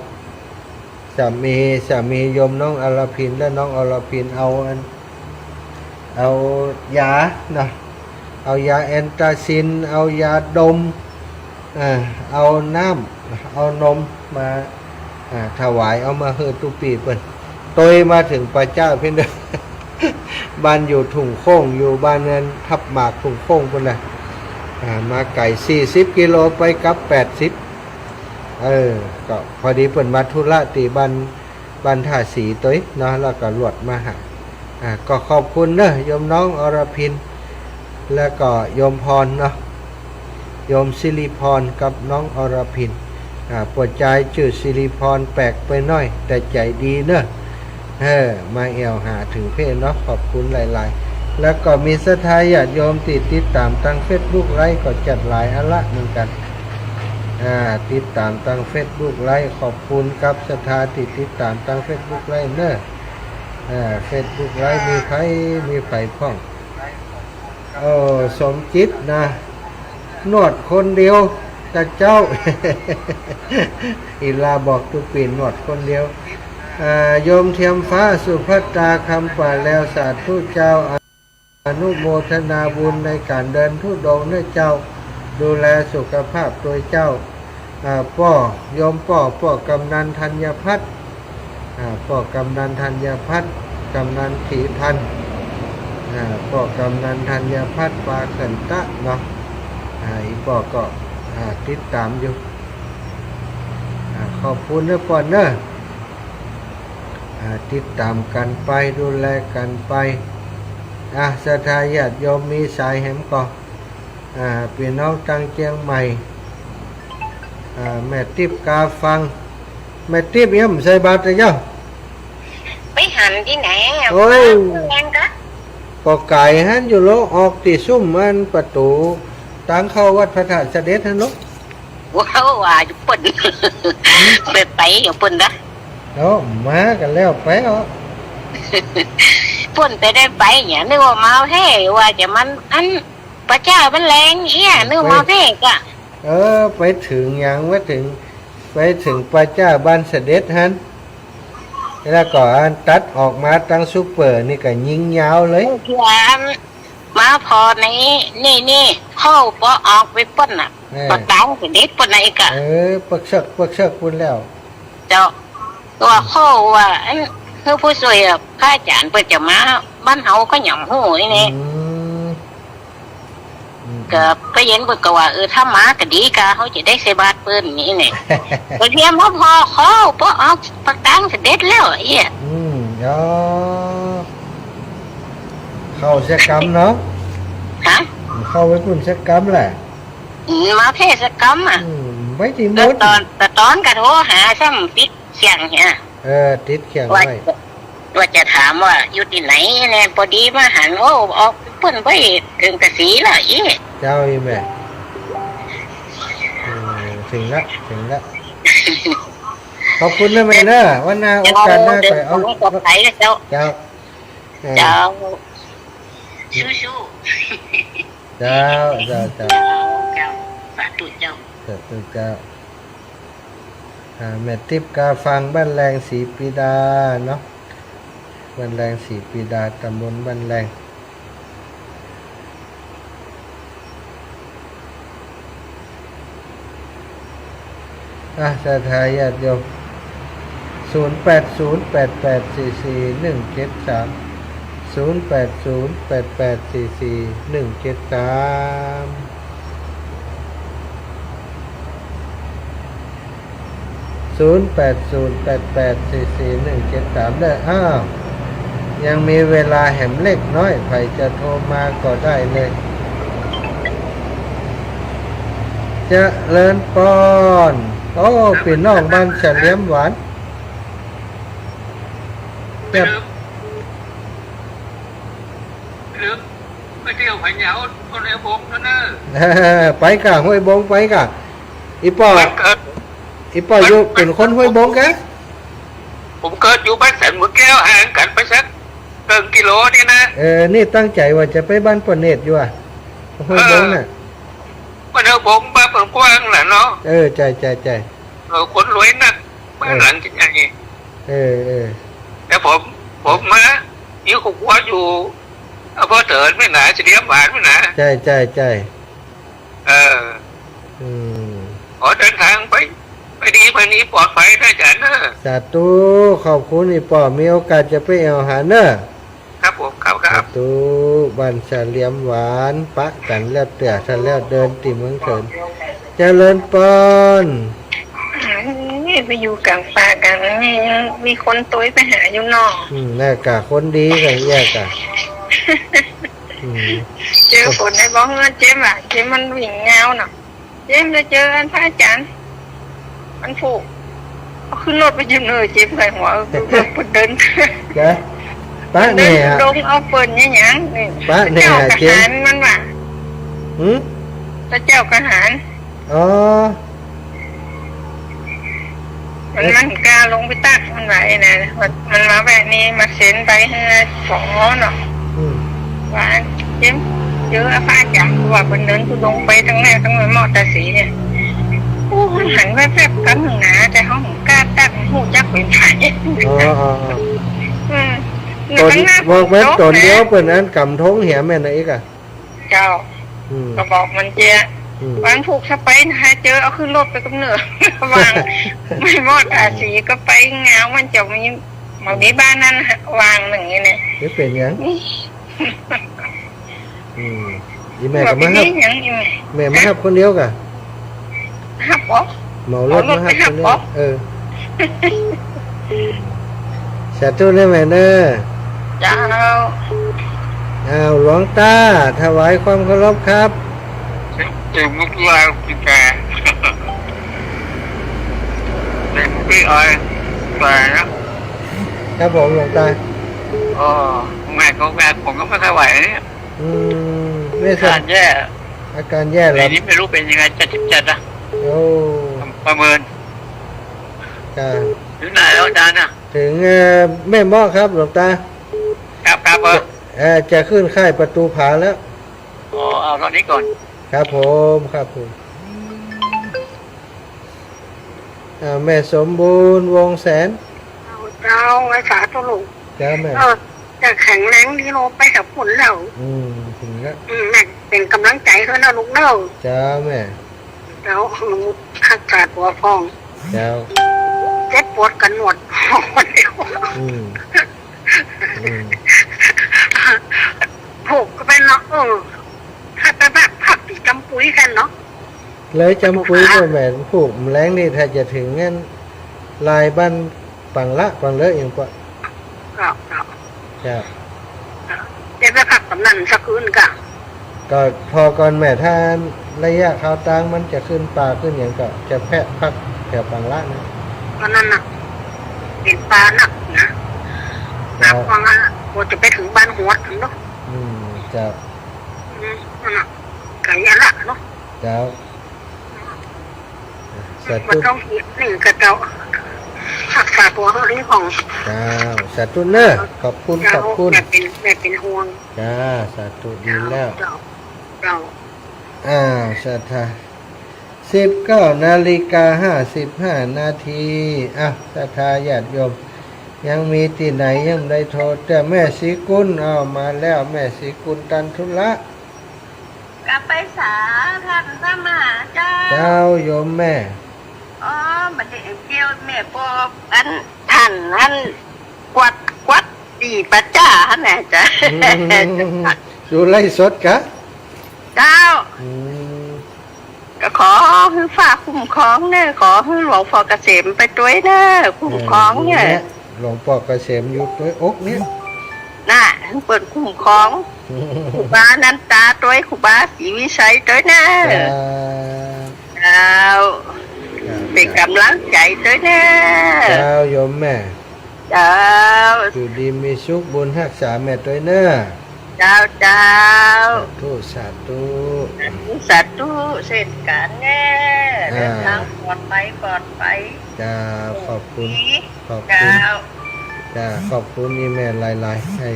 สามี สามีโยมน้องอรพิน และน้องอรพินเอาอัน เอายาเนาะ เอายาแอนตาซิน เอายาดม เอ่อ เอาน้ำ เอานมมา อ่า ถวาย เอามาหื้อตุ๊ปี้เปิ้น ตวยมาเถิงป่าจ๊าเปิ้นเด้อ บ้านอยู่ทุ่งโค้ง อยู่บ้านนั้นทับหมากทุ่งโค้งปุ้นแหละ อ่า มาไก๋ สี่สิบกิโล ไปกลับ แปดสิบ เออ ก็พอดีเปิ้นมาธุระตี้บ้าน บ้านต๋าสีตวยเนาะ แล้วก็ลวดมาหา อ่า ก็ขอบคุณเน้อ โยมน้องอรพิน แล้วก็โยมพรเนาะ โยมสิริพรกับน้องอรพิน อ่า ป้อใจ๋จื้อสิริพรแปลกไปหน้อย แต่ใจ๋ดีเน้อ เออ มาแอ่วหาเถิงเพ่นเนาะ ขอบคุณหลายๆ แล้วก็มีศรัทธาญาติโยมตี้ติดต๋ามตางเฟซบุ๊กไลฟ์ก็จัดหลายอันละเหมือนกั๋น อ่า ติดต๋ามตางเฟซบุ๊กไลฟ์ ขอบคุณกับศรัทธาตี้ติดต๋ามตางเฟซบุ๊กไลฟ์เน้อ อ่า เฟซบุ๊กไลฟ์มีใผ มีใผพ่อง โอ้ สมจิตนะ นวดคนเดียว ตาเจ้า อีลาบอกตุ๊ปี้นวดคนเดียว อ่า โยมเทียมฟ้า สุภัตตา คำป่าแลว สาธุเจ้า อนุโมทนาบุญในก๋านเดินธุดงค์เน้อเจ้า ดูแลสุขภาพตวยเจ้า อ่า ป้อ โยมป้อ ป้อกำนันธัญพัฒน์ อ่า ป้อกำนันธัญพัฒน์ กำนันศรีพันธ์ อ่า ป้อกำนันธัญพัฒน์ ปาเขื่อนตะเนาะ อ่า อี่ป้อก็ อ่า ติดต๋ามอยู่ อ่า ขอบคุณเน้อป้อเน้อ อ่า ติดต๋ามกั๋นไป ดูแลกั๋นไป อ่า ศรัทธาญาติโยมมีสายแหมก่อ อ่า ปี้น้องตางเจียงใหม่ อ่า แม่ติ๊บกาฟัง แม่ติ๊บยังบ่ใส่บาตรเลยเจ้า ไปหันตี้ไหนอะ โอ้ย มาแรงกะ ก็ไก๋หั้นอยู่โล ออกตี้ซุมอันประตู๋ตางเข้าวัดพระธาตุเสด็จหั้นโล ว้าว ว่าอยู่เปิ้น ไป ไปอยู่เปิ้นนะ เนาะ มากั๋นแล้วไปเอา เปิ้นไปได้ไปเนี่ย นึกว่ามาแพร่ ว่าจะมันอัน พระเจ้ามันแรงเอี้ย นึกว่าแพร่กะ เออ ไปเถิงหยัง ว่าเถิง ไปเถิงพระเจ้าบ้านเสด็จหั้น แล้วก็อันตัดออกมาตางซูเปอร์นี่ก็ยิงยาวเลย เมื่อกี้อัน มาผ่อในนี่ นี่ เข้าปอออกไปเปิ้นน่ะ เออ ปากตางเสด็จเปิ้นน่ะอีกอะ เออ ปากเสิก ปากเสิกปุ้นแล้ว เจ้า ก็ว่าเข้าว่า อัน คือผู้ช่วยอะ พระอาจารย์เปิ้นจะมา บ้านเฮาก็หยังฮู้นี่ อืม อืม ก็ ก็เห็นเปิ้นก็ว่า เออ ถ้ามาก็ดีกา เฮาจะได้ใส่บาตรเปิ้นนี่แหละ ก็เตรียมมาผ่อเข้าปอออกปากตางเสด็จแล้วเอี้ย อืม อ๋อ เข้าเสียกำเนาะ ฮะ เข้าไปปุ้นเสียกำแหละ อืม มาแพร่เสียกำอะ อืม ไปตี้หมด ต๋อน แต่ต๋อนก็โทรหาซ้ำปิดเสียงเนี่ย เออ ติดเสียงไว้ ว่าจะ ว่าจะถามว่าอยู่ตี้ไหนแน่ ปอดีมาหัน โอ้ ออกเปิ้นไปเถิงกระสีแล้วอี้ เจ้าอี้แม่ อืม เถิงละ เถิงละ ขอบคุณนะแม่เนอะ วันหน้าโอกาสหน้า เจ้า ค่อยเอา เดี๋ยวผมก็ไปแล้วเจ้า เจ้า เออ เจ้า สู้ๆ เจ้า เจ้า เจ้า เจ้า สาธุเจ้า สาธุเจ้า อ่า แม่ติ๊บกาฟัง บ้านแลงศรีปีดาเนาะ บ้านแลงศรีปีดา ตำบลบ้านแลง อ่ะ ศรัทธาญาติโยม ศูนย์แปดศูนย์แปดแปดสี่สี่หนึ่งเจ็ดสาม ศูนย์แปดศูนย์แปดแปดสี่สี่หนึ่งเจ็ดสาม ศูนย์แปดศูนย์แปดแปดสี่สี่หนึ่งเจ็ดสาม เด้อ อ้าว ยังมีเวลาแหมเล็กน้อย ใผจะโทรมาก็ได้เลย เจริญปอน โอ้ ปี้น้องบ้านเสลียมหวาน แบบ ไปเที่ยวพะเยา คนห้วยบงเนาะ ไปก่ะ ห้วยบง ไปก่ะ อี่ป้อ บ้านเกิด อี่ป้ออยู่ เป๋นคนห้วยบงกะ ผมเกิดอยู่บ้านสันหมูแก้ว ห่างกั๋นไปสักเกินกิโลนี่นะ เออ นี่ตั้งใจ๋ว่าจะไปบ้านป้อเนตรอยู่อะ ห้วยบงน่ะ เออ บ้านห้วยบง บ้านเปิ้นกว้างแหละเนาะ เออ ใจ้ ใจ้ ใจ้ เออ คนรวยนัก บ้านหลังใหญ่ เออ เออ แต่ผม ผมมาอยู่ครอบครัวอยู่อำเภอเถินแม่นนะ เสลียมหวานแม่นนะ ใจ้ ใจ้ ใจ้ เออ อืม ขอเดินทางไป ไปดี ไปดี ปลอดภัยนะอาจ๋ารย์นะ สาธุ ขอบคุณอี่ป้อ มีโอกาสจะไปแอ่วหาเน่อ ครับผม ครับ ครับ สาธุ บ้านเสลียมหวาน ปะกั๋นแล้วเตื้อ ถ้าแล้วเดินตี้เมืองเถิน เจริญปอน เอ้ย ไปอยู่ก๋างป่าก๋างนี่ ยังมีคนตวยไปหาอยู่เนาะ อืม แล้วกะคนดีกะเอี้ยกะ อืม เจอคนในบ้องเจ๊มอะ เจ๊มมันวิ่งเงาเนาะ เจ๊มเลยเจออันพระอาจ๋ารย์ อันผู้ เอาขึ้นรถไปอยู่เน่อ เจ๊มใส่หัว เออ เปิ้นเดิน จ๊ะ ปะแหน่อะ เปิ้นเดินดง เอาเปิ้นเนี่ยหยังนี่ ปะแหน่อะ เจ้ากะหาร เจ๊ม มันว่า หืม พระเจ้ากะหาร อ๋อ มัน มันก้าลงไปตัก มันว่าไอ้นั่น มัน มันมาแบบนี้ มาเซ็นใบหื้อสองหม้อเนาะ อืม ว่าเจ๊ม เจอพระอาจ๋ารย์ ว่าเปิ้นเดินธุดงค์ไปตางแน่ตางแน่ หม้อตาสีเนี่ย โอ้ หันแวบๆ กั๋นหนึ่งนะ แต่เฮาบ่ก้าตัก ฮู้จักเป๋นใผ อ๋อ อ๋อ อ๋อ อืม ต๋น แล้วข้างหน้า บอกมัน ต๋นเดียว เปิ้นอันก๋ำธงเหียแม่นนะอีกอะ เจ้า อืม ก็บอกมันเจ้ย อืม วันผูกสะไปนะ เจอเอาขึ้นรถไปกำเนิด วาง ไม่มอดทาสีก็ไปงาว มันจะมี มันมีบ้านนั่นฮะ วางหนึ่งนี่เนี่ย ไม่เป๋นหยัง นี่ อืม อี่แม่ก็มาฮับ บ่มีหยังอี่แม่ แม่มาฮับคนเดียวก่ะ ฮับบ่ เหมารถมาฮับคนเดียว เหมารถไปฮับบ่ เออ สาธุเน่อแม่เน่อ เจ้า อ้าว หลวงตา ถวายความเคารพครับ เต็มมุกลายกินแก เต็มมุกลายไปนะ ครับผมหลวงตา อ๋อ แม่ก็แม่ ผมก็ไม่ค่อยไหวเนี่ย อืม ไม่สบาย อาการแย่ อาการแย่เหรอ ปีนี้ไม่รู้เป็นยังไง เจ็ดสิบเจ็ดนะ โอ้ ประเมิน ครับ ถึงไหนแล้วอาจารย์น่ะ ถึง เอ่อ แม่เมาะครับหลวงตา ครับ ครับ เออ เอ่อ จะขึ้นค่ายประตูผาแล้ว อ๋อ เอาเท่านี้ก่อน ครับผม ครับผม อ่า แม่สมบูรณ์ วงศ์แสน เจ้า เจ้า สาธุลูก จ้าแม่ เออ จะแข็งแรงดีโลดไปกับฝนแล้ว อืม ถึงแล้ว อืม แม่เป๋นก๋ำลังใจ๋หื้อนะลูกเน่อ จ้าแม่ เจ้า ฮักษาตั๋วพ่อง เจ้า เจ็บปวดกั๋นหมด คนเดียว อืม อืม ผูกก็เป๋นเนาะ เออ ถ้าไปพัก พักตี้จำปุยกั๋นเนาะ เลยจำปุยก็แม่นผูกแมลงนี่ ถ้าจะถึงนั้น ลายบ้านปังละ ปังเลอะอย่างปะ ครับ ครับ ครับ เดี๋ยวไปพักตรงนั้นสักคืนก่ะ ก็ผ่อก่อนแม่ ถ้าระยะข้าวตางมันจะขึ้นป่าขึ้นหยังก็จะแพะพักแถวปังละนะ ก็นั่นน่ะ เป๋นป่านักนะ ครับ ป่าปังละ กลัวจะไปถึงบ้านหวดเนาะ อืม ครับ อืม นั่นน่ะ ไก๋ละเนาะ ครับ สาธุ บ่ต้องเหียดหนึ่งกับเจ้า ฮักษาตั๋วหื้อดีพ่อง เจ้า สาธุเน่อ ขอบคุณ เจ้า ขอบคุณ แม่เป๋น แม่เป๋นห่วง จ้า สาธุ ดีแล้ว เจ้า เจ้า อ้าว ศรัทธา สิบเก้านาฬิกาห้าสิบห้านาที อ้าว ศรัทธาญาติโยม ยังมีตี้ไหนยังได้โทร แต่แม่ศรีกุล อ้าว มาแล้ว แม่ศรีกุลตันธุระ กราบไหว้สาท่านพระมหาเจ้า เจ้าโยมแม่ อ๋อ บัดนี้เดี๋ยวแม่บอกอันท่านอันกวาด กวาดตี้ป่าจ๊าหั้นน่ะเจ้า อืม ดูไลฟ์สดกะ เจ้า อืม ก็ขอหื้อฟ้าคุ้มครองเน่อ ขอหื้อหลวงพ่อเกษมไปตวยเน่อ คุ้มครองเน่อ เออ นี่แหละ หลวงพ่อเกษมอยู่ตวยอกเนี่ย น่ะ หื้อเปิ้นคุ้มครอง ครูบานันตาตวย ครูบาศรีวิชัยตวยเน่อ เจ้า เจ้า เจ้า เป๋นก๋ำลังใจ๋ตวยเน่อ เจ้าโยมแม่ เจ้า อยู่ดีมีสุข บุญฮักษาแม่ตวยเน่อ เจ้า เจ้า สาธุ สาธุ สาธุ สาธุเช่นกั๋นเน่อ อ่า เดินทางปลอดภัย ปลอดภัย เจ้า ขอบคุณ ขอบคุณ เจ้า เจ้า ขอบคุณอี่แม่หลายๆ ให้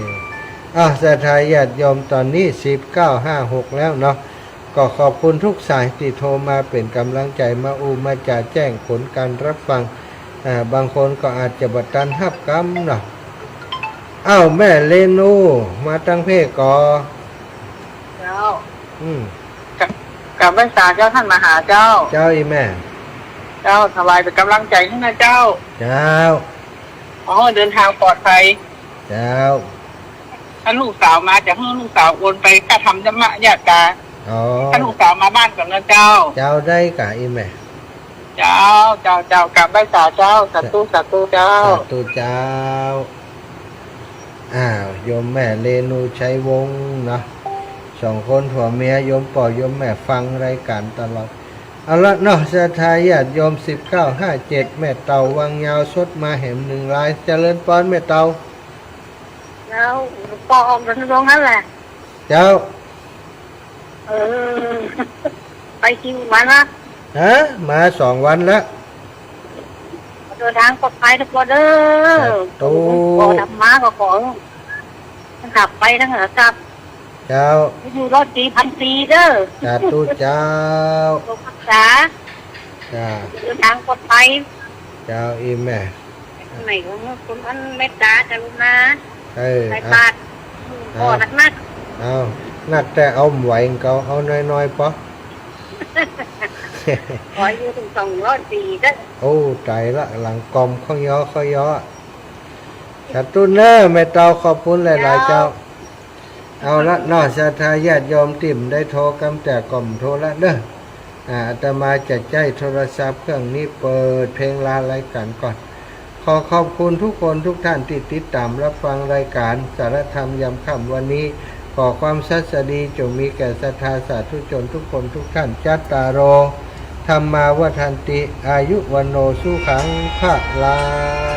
อ่ะ ศรัทธาญาติโยม ต๋อนนี้สิบเก้าห้าหกแล้วเนาะ ก็ขอบคุณทุกสายตี้โทรมาเป๋นก๋ำลังใจ๋ มาอู้มาจ๋าแจ้งผลก๋านฮับฟัง อ่า บางคนก็อาจจะบ่ตันฮับกำเนาะ อ้าว แม่เรนู มาตังเพก่อ เจ้า อืม กราบ กราบไหว้สาเจ้าต้านมหาเจ้า เจ้าอี่แม่ เจ้า ถวายเป๋นก๋ำลังใจ๋หื้อนะเจ้า เจ้า ขอหื้อเดินทางปลอดภัย เจ้า ถ้าลูกสาวมาจะหื้อลูกสาวโอนไปค่าทำธรรมยาตรา อ๋อ ถ้าลูกสาวมาบ้านก่อนนะเจ้า เจ้าได้ก่ะอี่แม่ เจ้า เจ้า เจ้า กราบไหว้สาเจ้า สาธุ สาธุเจ้า สาธุเจ้า อ้าว โยมแม่เรนูชัยวงศ์เนาะ สองคนผัวเมีย โยมป้อโยมแม่ฟังรายก๋านตลอด เอาละเนาะ ศรัทธาญาติโยม สิบเก้าห้าเจ็ด แม่เต่าวังยาวสดมาแหมหนึ่งลาย เจริญปอนแม่เต่า เจ้า หลวงป้อออกเดินทางหั้นแหละ เจ้า เออ ไปกี่วันละ ฮะ มาสองวันละ เดินทางปลอดภัยนะป้อเน่อ สาธุ ขอธรรมะก็ขอ ทั้งขับไปทั้งขับกลับ เจ้า อยู่รอดปีพันปีเน่อ สาธุเจ้า ปกปักษา จ้า เดินทางปลอดภัย เจ้า อี่แม่ ไหนของคุณอันเมตตากรุณา เออ ใส่บาตร อ่ะ ขอหนักๆ เอา นักแต่เอาบ่ไหว ก็เอาน้อยๆ ปอ ขออยู่ถึงสองร้อยปีเน่อ โอ้ ต๋ายละ หลังกอมข้อยอ ข้อยอ สาธุเน่อ แม่เต่า ขอบคุณหลายๆ เจ้า เจ้า เอาละเนาะ ศรัทธาญาติโยมตี้บ่ได้โทรกำแต๊ก่อมโทรละเน่อ อ่า อาตมาจะใจ๊โทรศัพท์เครื่องนี้เปิดเพลงลารายก๋านก่อน ขอขอบคุณทุกคนทุกท่านตี้ติดต๋ามรับฟังรายก๋านสารธรรมยามค่ำวันนี้ ขอความสัสดีจงมีแก่ศรัทธาสาธุชนทุกคนทุกท่าน จัตตาโร ธัมมา วัฑฒันติ อายุ วัณโณ สุขัง พลัง